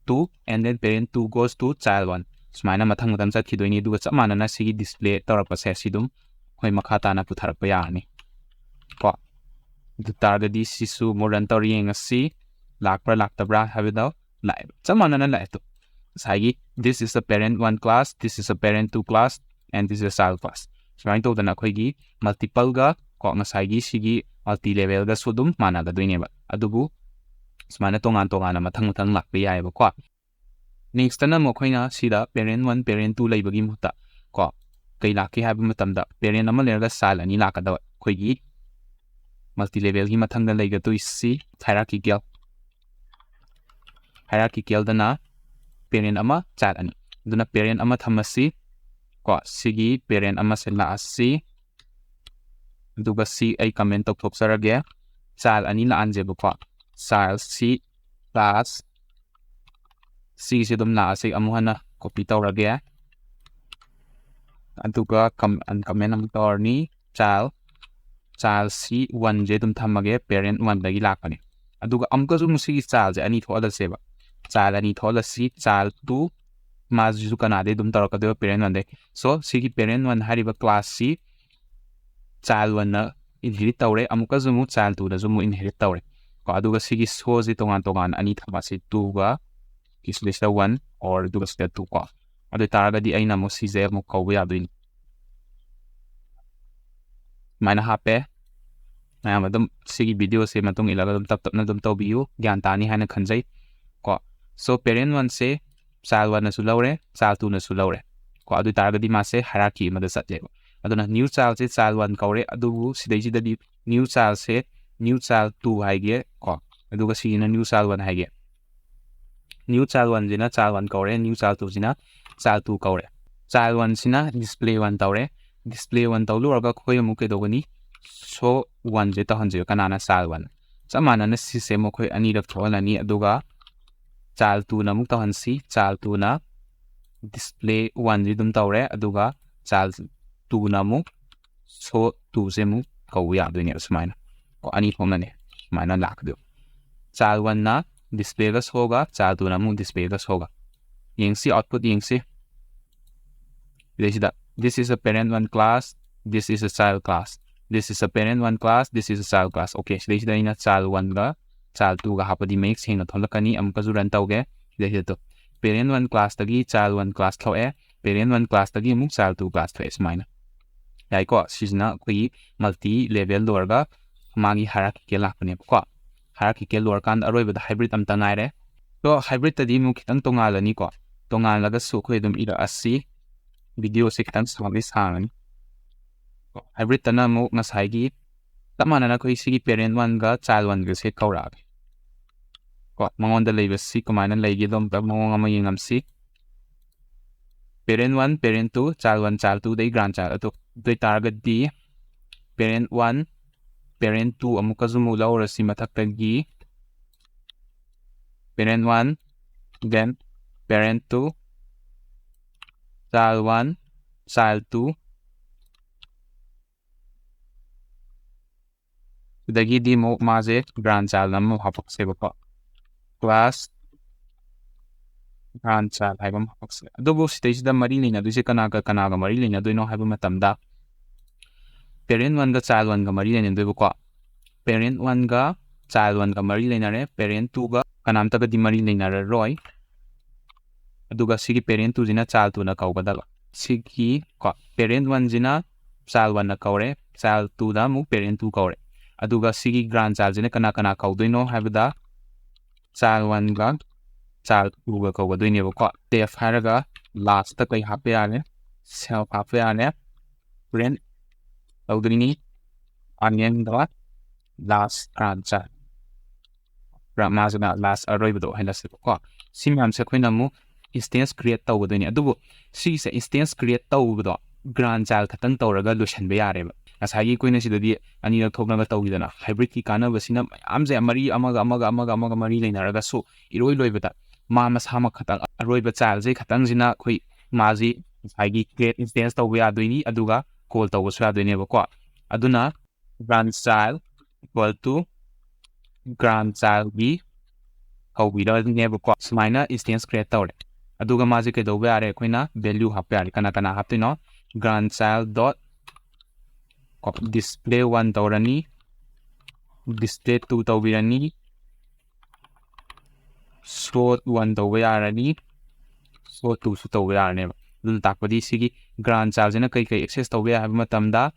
two and then parent two goes to child one꯫ ꯁꯨꯃꯥꯏꯅ ꯃꯊꯪ ꯃꯊꯪ ꯆꯠꯈꯤꯗꯣꯏꯅꯤ꯫ ꯑꯗꯨꯒ ꯆꯞ ꯃꯥꯟꯅꯅ ꯁꯤꯒꯤ display ꯇꯧꯔꯛꯄꯁꯦ ꯁꯤ ꯑꯗꯨꯝ ꯑꯩꯈꯣꯏ ꯃꯈꯥ ꯇꯥꯅ ꯄꯨꯊꯔꯛꯄ ꯌꯥꯔꯅꯤ ꯀꯣ꯫ ꯑꯗꯨ ꯇꯥꯔꯒꯗꯤ ꯁꯤꯁꯨ ꯑꯃꯨꯛ run ꯇꯧꯔ ꯌꯦꯡꯉꯁꯤ, ꯂꯥꯛꯄ꯭ꯔꯥ ꯂꯥꯛꯇꯕ꯭ꯔꯥ ꯍꯥꯏꯕꯗꯣ꯫ ꯂꯥꯛꯑꯦꯕ, ꯆꯞ ꯃꯥꯟꯅꯅ ꯂꯥꯛꯑꯦ꯫ ꯑꯗꯣ ꯉꯁꯥꯏꯒꯤ this is a parent one class, this is a parent two class, and this is a child class꯫ ꯁꯨꯃꯥꯏꯅ ꯇꯧꯗꯅ ꯑꯩꯈꯣꯏꯒꯤ multiple ꯒ ꯀꯣ, ꯉꯁꯥꯏꯒꯤ ꯁꯤꯒꯤ multi level ꯒꯁꯨ ꯑꯗꯨꯝ ꯃꯥꯟꯅꯒꯗꯣꯏꯅꯦꯕ꯫ ꯑꯗꯨꯕꯨ ꯁꯨꯃꯥꯏꯅ ꯇꯣꯉꯥꯟ ꯇꯣꯉꯥꯟꯅ ꯃꯊꯪ ꯃꯊꯪ ꯂꯥꯛꯄ ꯌꯥꯏꯑꯕꯀꯣ꯫ Next ꯇꯅ ꯑꯃꯨꯛ ꯑꯩꯈꯣꯏꯅ ꯁꯤꯗ parent one, parent two ꯂꯩꯕꯒꯤ ꯃꯍꯨꯠꯇ ꯀꯣ, ꯀꯩ ꯂꯥꯛꯀꯦ ꯍꯥꯏꯕ ꯃꯇꯝꯗ parent ꯑꯃ ꯂꯩꯔꯒ child ꯑꯅꯤ ꯂꯥꯛꯀꯗꯕ꯫ ꯑꯩꯈꯣꯏꯒꯤ multi level ꯒꯤ ꯃꯊꯪꯗ ꯂꯩꯒꯗꯣꯏꯁꯤ hierarchical, hierarchical ꯗꯅ parent ꯑꯃ, child ꯑꯅꯤ꯫ ꯑꯗꯨꯅ parent ꯑꯃ ꯊꯝꯃꯁꯤ ꯀꯣ, ꯁꯤꯒꯤ parent ꯑꯃꯁꯦ ꯂꯥꯛꯑꯁꯤ꯫ ꯑꯗꯨꯒ ꯁꯤ ꯑꯩ comment ꯇꯧꯊꯣꯛꯆꯔꯒꯦ꯫ Child ꯑꯅꯤ ꯂꯥꯛꯍꯟꯁꯦꯕꯀꯣ꯫ Child ꯁꯤ class ꯁꯤꯒꯤꯁꯤ ꯑꯗꯨꯝ ꯂꯥꯛꯑꯁꯤ, ꯑꯃꯨꯛ ꯍꯟꯅ copy ꯇꯧꯔꯒꯦ꯫ ꯑꯗꯨꯒ ꯀꯝ-, uncomment ꯑꯃꯨꯛ ꯇꯧꯔꯅꯤ꯫ Child, child ꯁꯤ one ꯁꯦ ꯑꯗꯨꯝ ꯊꯝꯃꯒꯦ, parent one ꯗꯒꯤ ꯂꯥꯛꯄꯅꯦ꯫ ꯑꯗꯨꯒ ꯑꯃꯨꯛꯀꯁꯨ ꯑꯃꯨꯛ ꯁꯤꯒꯤ child ꯁꯦ ꯑꯅꯤ ꯊꯣꯛꯍꯜꯂꯁꯦꯕ꯫ Child ꯑꯅꯤ ꯊꯣꯛꯍꯜꯂꯁꯤ, child two, ꯃꯥꯁꯤꯁꯨ ꯀꯅꯥꯗꯩ ꯑꯗꯨꯝ ꯇꯧꯔꯛꯀꯗꯣꯏꯕ? Parent one ꯗꯩ꯫ So, ꯁꯤꯒꯤ parent one ꯍꯥꯏꯔꯤꯕ class ꯁꯤ child one ꯅ inherit ꯇꯧꯔꯦ, ꯑꯃꯨꯛꯀꯁꯨ ꯑꯃꯨꯛ child two ꯅꯁꯨ ꯑꯃꯨꯛ inherit ꯇꯧꯔꯦ꯫ ꯀꯣ, ꯑꯗꯨꯒ ꯁꯤꯒꯤ ꯁꯣꯁꯤ ꯇꯣꯉꯥꯟ ꯇꯣꯉꯥꯟꯅ ꯑꯅꯤ ꯊꯝꯕ, ꯁꯤ two ꯒ ꯁꯤꯗꯩꯁꯤꯗ one, or ꯑꯗꯨꯒ ꯁꯤꯗ two ꯀꯣ꯫ ꯑꯗꯨ ꯑꯣꯏꯇꯥꯔꯒꯗꯤ ꯑꯩꯅ ꯑꯃꯨꯛ ꯁꯤꯁꯦ ꯑꯃꯨꯛ ꯀꯧꯕ ꯌꯥꯗꯣꯏꯅꯤ꯫ ꯁꯨꯃꯥꯏꯅ ꯍꯥꯞꯄꯦ꯫ ꯃꯌꯥꯝ ꯑꯗꯨꯝ ꯁꯤꯒꯤ video ꯁꯦ ꯃꯇꯨꯡ ꯏꯜꯂꯒ ꯑꯗꯨꯝ ꯇꯞ ꯇꯞꯅ ꯑꯗꯨꯝ ꯇꯧꯕꯤꯌꯨ, ꯒ꯭ꯌꯥꯟ ꯇꯥꯅꯤ ꯍꯥꯏꯅ ꯈꯟꯖꯩ꯫ ꯀꯣ, so parent one ꯁꯦ child one ꯅꯁꯨ ꯂꯧꯔꯦ, child two ꯅꯁꯨ ꯂꯧꯔꯦ꯫ ꯀꯣ, ꯑꯗꯨ ꯑꯣꯏꯇꯥꯔꯒꯗꯤ ꯃꯥꯁꯦ hierarchy ꯑꯃꯗ ꯆꯠꯂꯦꯕ꯫ ꯑꯗꯨꯅ new child ꯁꯦ child one ꯀꯧꯔꯦ, ꯑꯗꯨꯕꯨ ꯁꯤꯗꯩꯁꯤꯗꯗꯤ new child ꯁꯦ new child two ꯍꯥꯏꯒꯦ ꯀꯣ, ꯑꯗꯨꯒ ꯁꯤꯒꯤꯅ new child one ꯍꯥꯏꯒꯦ꯫ New child one ꯁꯤꯅ child one ꯀꯧꯔꯦ, new child two ꯁꯤꯅ child two ꯀꯧꯔꯦ꯫ Child one ꯁꯤꯅ display one ꯇꯧꯔꯦ, display one ꯇꯧ ꯂꯣꯏꯔꯒ ꯑꯩꯈꯣꯏ ꯑꯃꯨꯛ ꯀꯩꯗꯧꯒꯅꯤ? Show one ꯁꯦ ꯇꯧꯍꯟꯁꯦꯕ꯫ ꯀꯅꯥꯅ child one? ꯆꯞ ꯃꯥꯟꯅꯅ ꯁꯤꯁꯦ ꯃꯈꯣꯏ ꯑꯅꯤꯔꯛ ꯊꯣꯛꯍꯜꯂꯅꯤ, ꯑꯗꯨꯒ child two ꯅ ꯑꯃꯨꯛ ꯇꯧꯍꯟꯁꯤ꯫ Child two ꯅ display one ꯁꯤ ꯑꯗꯨꯝ ꯇꯧꯔꯦ, ꯑꯗꯨꯒ child two ꯅ ꯑꯃꯨꯛ show two ꯁꯦ ꯑꯃꯨꯛ ꯀꯧꯕ ꯌꯥꯗꯣꯏꯅꯦꯕ ꯁꯨꯃꯥꯏꯅ꯫ ꯀꯣ, ꯑꯅꯤ ꯊꯣꯛꯅꯅꯦ ꯁꯨꯃꯥꯏꯅ ꯂꯥꯛꯀꯗꯣꯏꯕ꯫ Child one ꯅ display ꯒ show ꯒ, child two ꯅ ꯑꯃꯨꯛ display ꯒ show ꯒ꯫ ꯌꯦꯡꯁꯤ, output ꯌꯦꯡꯁꯤ꯫ ꯁꯤꯗꯩꯁꯤꯗ, "This is a parent one class, this is a child class, this is a parent one class, this is a child class." Okay, ꯁꯤꯗꯩꯁꯤꯗ ꯑꯩꯅ child one ꯒ child two ꯒ ꯍꯥꯞꯄꯗꯤ ꯃꯌꯦꯛ ꯁꯦꯡꯅ ꯊꯣꯛꯂꯛꯀꯅꯤ꯫ ꯑꯃꯨꯛꯀꯁꯨ run ꯇꯧꯒꯦ꯫ ꯁꯤꯗꯩꯁꯤꯗ ꯇꯨ, parent one class ꯇꯒꯤ child one class ꯊꯣꯛꯑꯦ, parent one class ꯇꯒꯤ ꯑꯃꯨꯛ child two class ꯊꯣꯛꯑꯦ ꯁꯨꯃꯥꯏꯅ꯫ ꯌꯥꯏꯀꯣ? ꯁꯤꯁꯤꯅ ꯑꯩꯈꯣꯏꯒꯤ multi level ꯂꯣꯏꯔꯒ ꯃꯥꯒꯤ hierarchical ꯂꯥꯛꯄꯅꯦꯕꯀꯣ꯫ Hierarchical ꯂꯣꯏꯔꯀꯥꯟꯗ ꯑꯔꯣꯏꯕꯗ hybrid ꯑꯝꯇ ꯉꯥꯏꯔꯦ꯫ ꯑꯗꯣ hybrid ꯇꯗꯤ ꯑꯃꯨꯛ ꯈꯤꯇꯪ ꯇꯣꯉꯥꯜꯂꯅꯤꯀꯣ꯫ ꯇꯣꯉꯥꯜꯂꯒꯁꯨ ꯑꯩꯈꯣꯏ ꯑꯗꯨꯝ ꯏꯔꯛꯑꯁꯤ꯫ Video ꯁꯦ ꯈꯤꯇꯪ ꯁꯥꯡꯗꯤ ꯁꯥꯡꯉꯅꯤ꯫ Hybrid ꯇꯅ ꯑꯃꯨꯛ ꯉꯁꯥꯏꯒꯤ ꯆꯞ ꯃꯥꯟꯅꯅ ꯑꯩꯈꯣꯏ ꯁꯤꯒꯤ parent one ꯒ child one ꯒꯁꯦ ꯀꯧꯔꯛꯑꯒꯦ꯫ ꯀꯣ, ꯃꯉꯣꯟꯗ ꯂꯩꯕꯁꯤ ꯀꯃꯥꯏꯅ ꯂꯩꯒꯦꯗꯣ ꯑꯝꯇ ꯃꯑꯣꯡ ꯑꯃ ꯌꯦꯡꯉꯝꯁꯤ꯫ Parent one, parent two, child one, child two ꯗꯩ grandchild ꯑꯗꯨ꯫ ꯑꯗꯨ ꯑꯣꯏꯇꯥꯔꯒꯗꯤ parent one, parent two ꯑꯃꯨꯛꯀꯁꯨ ꯑꯃꯨꯛ ꯂꯧꯔꯁꯤ ꯃꯊꯛꯇꯒꯤ꯫ Parent one, then parent two, child one, child two꯫ ꯁꯤꯗꯒꯤꯗꯤ ꯑꯃꯨꯛ ꯃꯥꯁꯦ grandchild ꯑꯃ ꯍꯥꯞꯄꯛꯁꯦꯕꯀꯣ꯫ Class grandchild ꯍꯥꯏꯕ ꯑꯃ ꯍꯥꯞꯄꯛꯁꯦ꯫ ꯑꯗꯨꯕꯨ ꯁꯤꯗꯩꯁꯤꯗ ꯃꯔꯤ ꯂꯩꯅꯗꯣꯏꯁꯦ ꯀꯅꯥꯒ ꯀꯅꯥꯒ ꯃꯔꯤ ꯂꯩꯅꯗꯣꯏꯅꯣ ꯍꯥꯏꯕ ꯃꯇꯝꯗ, parent one ꯒ child one ꯒ ꯃꯔꯤ ꯂꯩꯅꯗꯣꯏꯕꯀꯣ꯫ Parent one ꯒ child one ꯒ ꯃꯔꯤ ꯂꯩꯅꯔꯦ, parent two ꯒ ꯀꯅꯥꯝꯇꯒꯗꯤ ꯃꯔꯤ ꯂꯩꯅꯔꯔꯣꯏ꯫ ꯑꯗꯨꯒ ꯁꯤꯒꯤ parent two ꯁꯤꯅ child two ꯅ ꯀꯧꯒꯗꯕ꯫ ꯁꯤꯒꯤ ꯀꯣ parent one ꯁꯤꯅ child one ꯅ ꯀꯧꯔꯦ, child two ꯗ ꯑꯃꯨꯛ parent two ꯀꯧꯔꯦ꯫ ꯑꯗꯨꯒ ꯁꯤꯒꯤ grandchild ꯁꯤꯅ ꯀꯅꯥ ꯀꯅꯥ ꯀꯧꯗꯣꯏꯅꯣ ꯍꯥꯏꯕꯗ, child one ꯒ child two ꯒ ꯀꯧꯒꯗꯣꯏꯅꯦꯕꯀꯣ꯫ Def ꯍꯥꯏꯔꯒ last ꯇ ꯀꯩ ꯍꯥꯞꯄ ꯌꯥꯔꯦ? Self ꯍꯥꯞꯄ ꯌꯥꯔꯦ꯫ Print ꯇꯧꯗꯣꯏꯅꯤ꯫ ꯑꯅꯦꯝꯗ last grandchild꯫ ꯃꯥꯁꯤꯅ last ꯑꯔꯣꯏꯕꯗ ꯑꯣꯏꯍꯜꯂꯁꯦꯕꯀꯣ꯫ ꯁꯤ ꯃꯌꯥꯝꯁꯦ ꯑꯩꯈꯣꯏꯅ ꯑꯃꯨꯛ instance create ꯇꯧꯒꯗꯣꯏꯅꯤ꯫ ꯑꯗꯨꯕꯨ ꯁꯤꯒꯤꯁꯦ instance create ꯇꯧꯕꯗꯣ grandchild ꯈꯛꯇꯪ ꯇꯧꯔꯒ ꯂꯣꯏꯁꯤꯟꯕ ꯌꯥꯔꯦꯕ꯫ ꯉꯁꯥꯏꯒꯤ ꯑꯩꯈꯣꯏꯅ ꯁꯤꯗꯗꯤ ꯑꯅꯤꯔꯛ ꯊꯣꯛꯅꯒ ꯇꯧꯈꯤꯗꯅ, hybrid ꯀꯤ ꯀꯥꯟꯅꯕꯁꯤꯅ ꯃꯌꯥꯝꯁꯦ ꯃꯔꯤ ꯑꯃꯒ ꯑꯃꯒ ꯑꯃꯒ ꯑꯃꯒ ꯃꯔꯤ ꯂꯩꯅꯔꯒꯁꯨ ꯏꯔꯣꯏ ꯂꯣꯏꯕꯗ ꯃꯥ ꯃꯁꯥꯃꯛ ꯈꯛꯇꯪ ꯑꯔꯣꯏꯕ child ꯁꯦ ꯈꯛꯇꯪꯁꯤꯅ ꯑꯩꯈꯣꯏ ꯃꯥꯁꯤ ꯉꯁꯥꯏꯒꯤ create instance ꯇꯧꯕ ꯌꯥꯗꯣꯏꯅꯤ, ꯑꯗꯨꯒ call ꯇꯧꯕꯁꯨ ꯌꯥꯗꯣꯏꯅꯦꯕꯀꯣ꯫ ꯑꯗꯨꯅ grandchild equal to grandchild ꯒꯤ ꯀꯧꯕꯤꯔꯅꯦꯕꯀꯣ꯫ ꯁꯨꯃꯥꯏꯅ instance create ꯇꯧꯔꯦ꯫ ꯑꯗꯨꯒ ꯃꯥꯁꯦ ꯀꯩꯗꯧꯕ ꯌꯥꯔꯦ? ꯑꯩꯈꯣꯏꯅ value ꯍꯥꯞꯄ ꯌꯥꯔꯦ꯫ ꯀꯅꯥ ꯀꯅꯥ ꯍꯥꯞꯇꯣꯏꯅꯣ? Grandchild dot display one ꯇꯧꯔꯅꯤ, display two ꯇꯧꯕꯤꯔꯅꯤ, show one ꯇꯧꯕ ꯌꯥꯔꯅꯤ, show two ꯁꯨ ꯇꯧꯕ ꯌꯥꯔꯅꯦꯕ꯫ ꯑꯗꯨꯅ ꯇꯥꯛꯄꯗꯤ ꯁꯤꯒꯤ grandchild ꯁꯤꯅ ꯀꯩ ꯀꯩ access ꯇꯧꯕ ꯌꯥꯏ ꯍꯥꯏꯕ ꯃꯇꯝꯗ,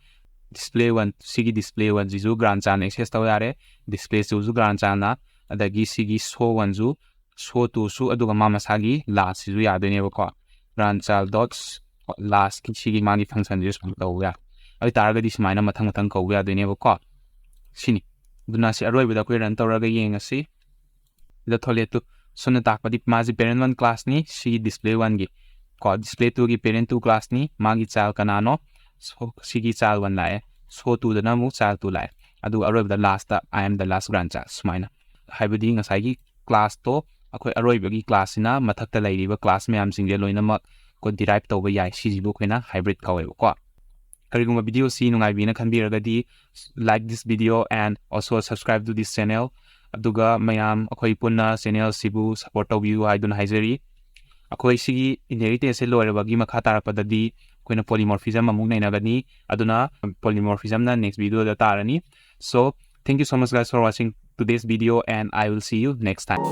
display one, ꯁꯤꯒꯤ display one ꯁꯤꯁꯨ grandchild ꯅ access ꯇꯧꯕ ꯌꯥꯔꯦ, display two ꯁꯨ grandchild ꯅ, ꯑꯗꯒꯤ ꯁꯤꯒꯤ show one ꯁꯨ, show two ꯁꯨ, ꯑꯗꯨꯒ ꯃꯥ ꯃꯁꯥꯒꯤ last ꯁꯤꯁꯨ ꯌꯥꯗꯣꯏꯅꯦꯕꯀꯣ꯫ Grandchild dot last ꯀꯤ ꯁꯤꯒꯤ ꯃꯥꯒꯤ function ꯁꯤꯁꯨ ꯁꯨꯃꯥꯏꯅ ꯇꯧꯕ ꯌꯥꯏ꯫ ꯑꯗꯨ ꯑꯣꯏꯇꯥꯔꯒꯗꯤ ꯁꯨꯃꯥꯏꯅ ꯃꯊꯪ ꯃꯊꯪ ꯀꯧꯕ ꯌꯥꯗꯣꯏꯅꯦꯕꯀꯣ꯫ ꯁꯤꯅꯤ꯫ ꯑꯗꯨꯅ ꯁꯤ ꯑꯔꯣꯏꯕꯗ ꯑꯩꯈꯣꯏ run ꯇꯧꯔꯒ ꯌꯦꯡꯉꯁꯤ꯫ ꯁꯤꯗ ꯊꯣꯛꯂꯛꯑꯦ ꯇꯨ꯫ ꯁꯣꯝꯅ ꯇꯥꯛꯄꯗꯤ ꯃꯥꯁꯤ parent one class ꯅꯤ, ꯁꯤꯒꯤ display one ꯒꯤ ꯀꯣ, display two ꯒꯤ parent two class ꯅꯤ, ꯃꯥꯒꯤ child ꯀꯅꯥꯅꯣ? So, ꯁꯤꯒꯤ child one ꯂꯥꯛꯑꯦ, show two ꯗꯅ ꯑꯃꯨꯛ child two ꯂꯥꯛꯑꯦ, ꯑꯗꯨꯒ ꯑꯔꯣꯏꯕꯗ last ꯇ I am the last grandchild ꯁꯨꯃꯥꯏꯅ꯫ ꯍꯥꯏꯕꯗꯤ ꯉꯁꯥꯏꯒꯤ class ꯇꯣ ꯑꯩꯈꯣꯏ ꯑꯔꯣꯏꯕꯒꯤ class ꯁꯤꯅ ꯃꯊꯛꯇ ꯂꯩꯔꯤꯕ class ꯃꯌꯥꯝꯁꯤꯡꯁꯦ ꯂꯣꯏꯅꯃꯛ ꯑꯩꯈꯣꯏ derive ꯇꯧꯕ ꯌꯥꯏ꯫ ꯁꯤꯁꯤꯕꯨ ꯑꯩꯈꯣꯏꯅ hybrid ꯀꯧꯋꯦꯕꯀꯣ꯫ ꯀꯔꯤꯒꯨꯝꯕ video ꯁꯤ ꯅꯨꯡꯉꯥꯏꯕꯤꯅ ꯈꯟꯕꯤꯔꯒꯗꯤ, like this video and also subscribe to this channel꯫ ꯑꯗꯨꯒ ꯃꯌꯥꯝ ꯑꯩꯈꯣꯏ ꯄꯨꯟꯅ channel ꯁꯤꯕꯨ support ꯇꯧꯕꯤꯌꯨ ꯍꯥꯏꯗꯨꯅ ꯍꯥꯏꯖꯔꯤ꯫ ꯑꯩꯈꯣꯏ ꯁꯤꯒꯤ inheritance ꯁꯦ ꯂꯣꯏꯔꯕꯒꯤ ꯃꯈꯥ ꯇꯥꯔꯛꯄꯗꯗꯤ ꯑꯩꯈꯣꯏꯅ polymorphism ꯑꯃꯨꯛ ꯅꯩꯅꯒꯅꯤ꯫ ꯑꯗꯨꯅ polymorphismꯅ next videoꯗ ꯇꯥꯔꯅꯤ꯫ So thank you so much, guys, for watching today's video, and I will see you next time.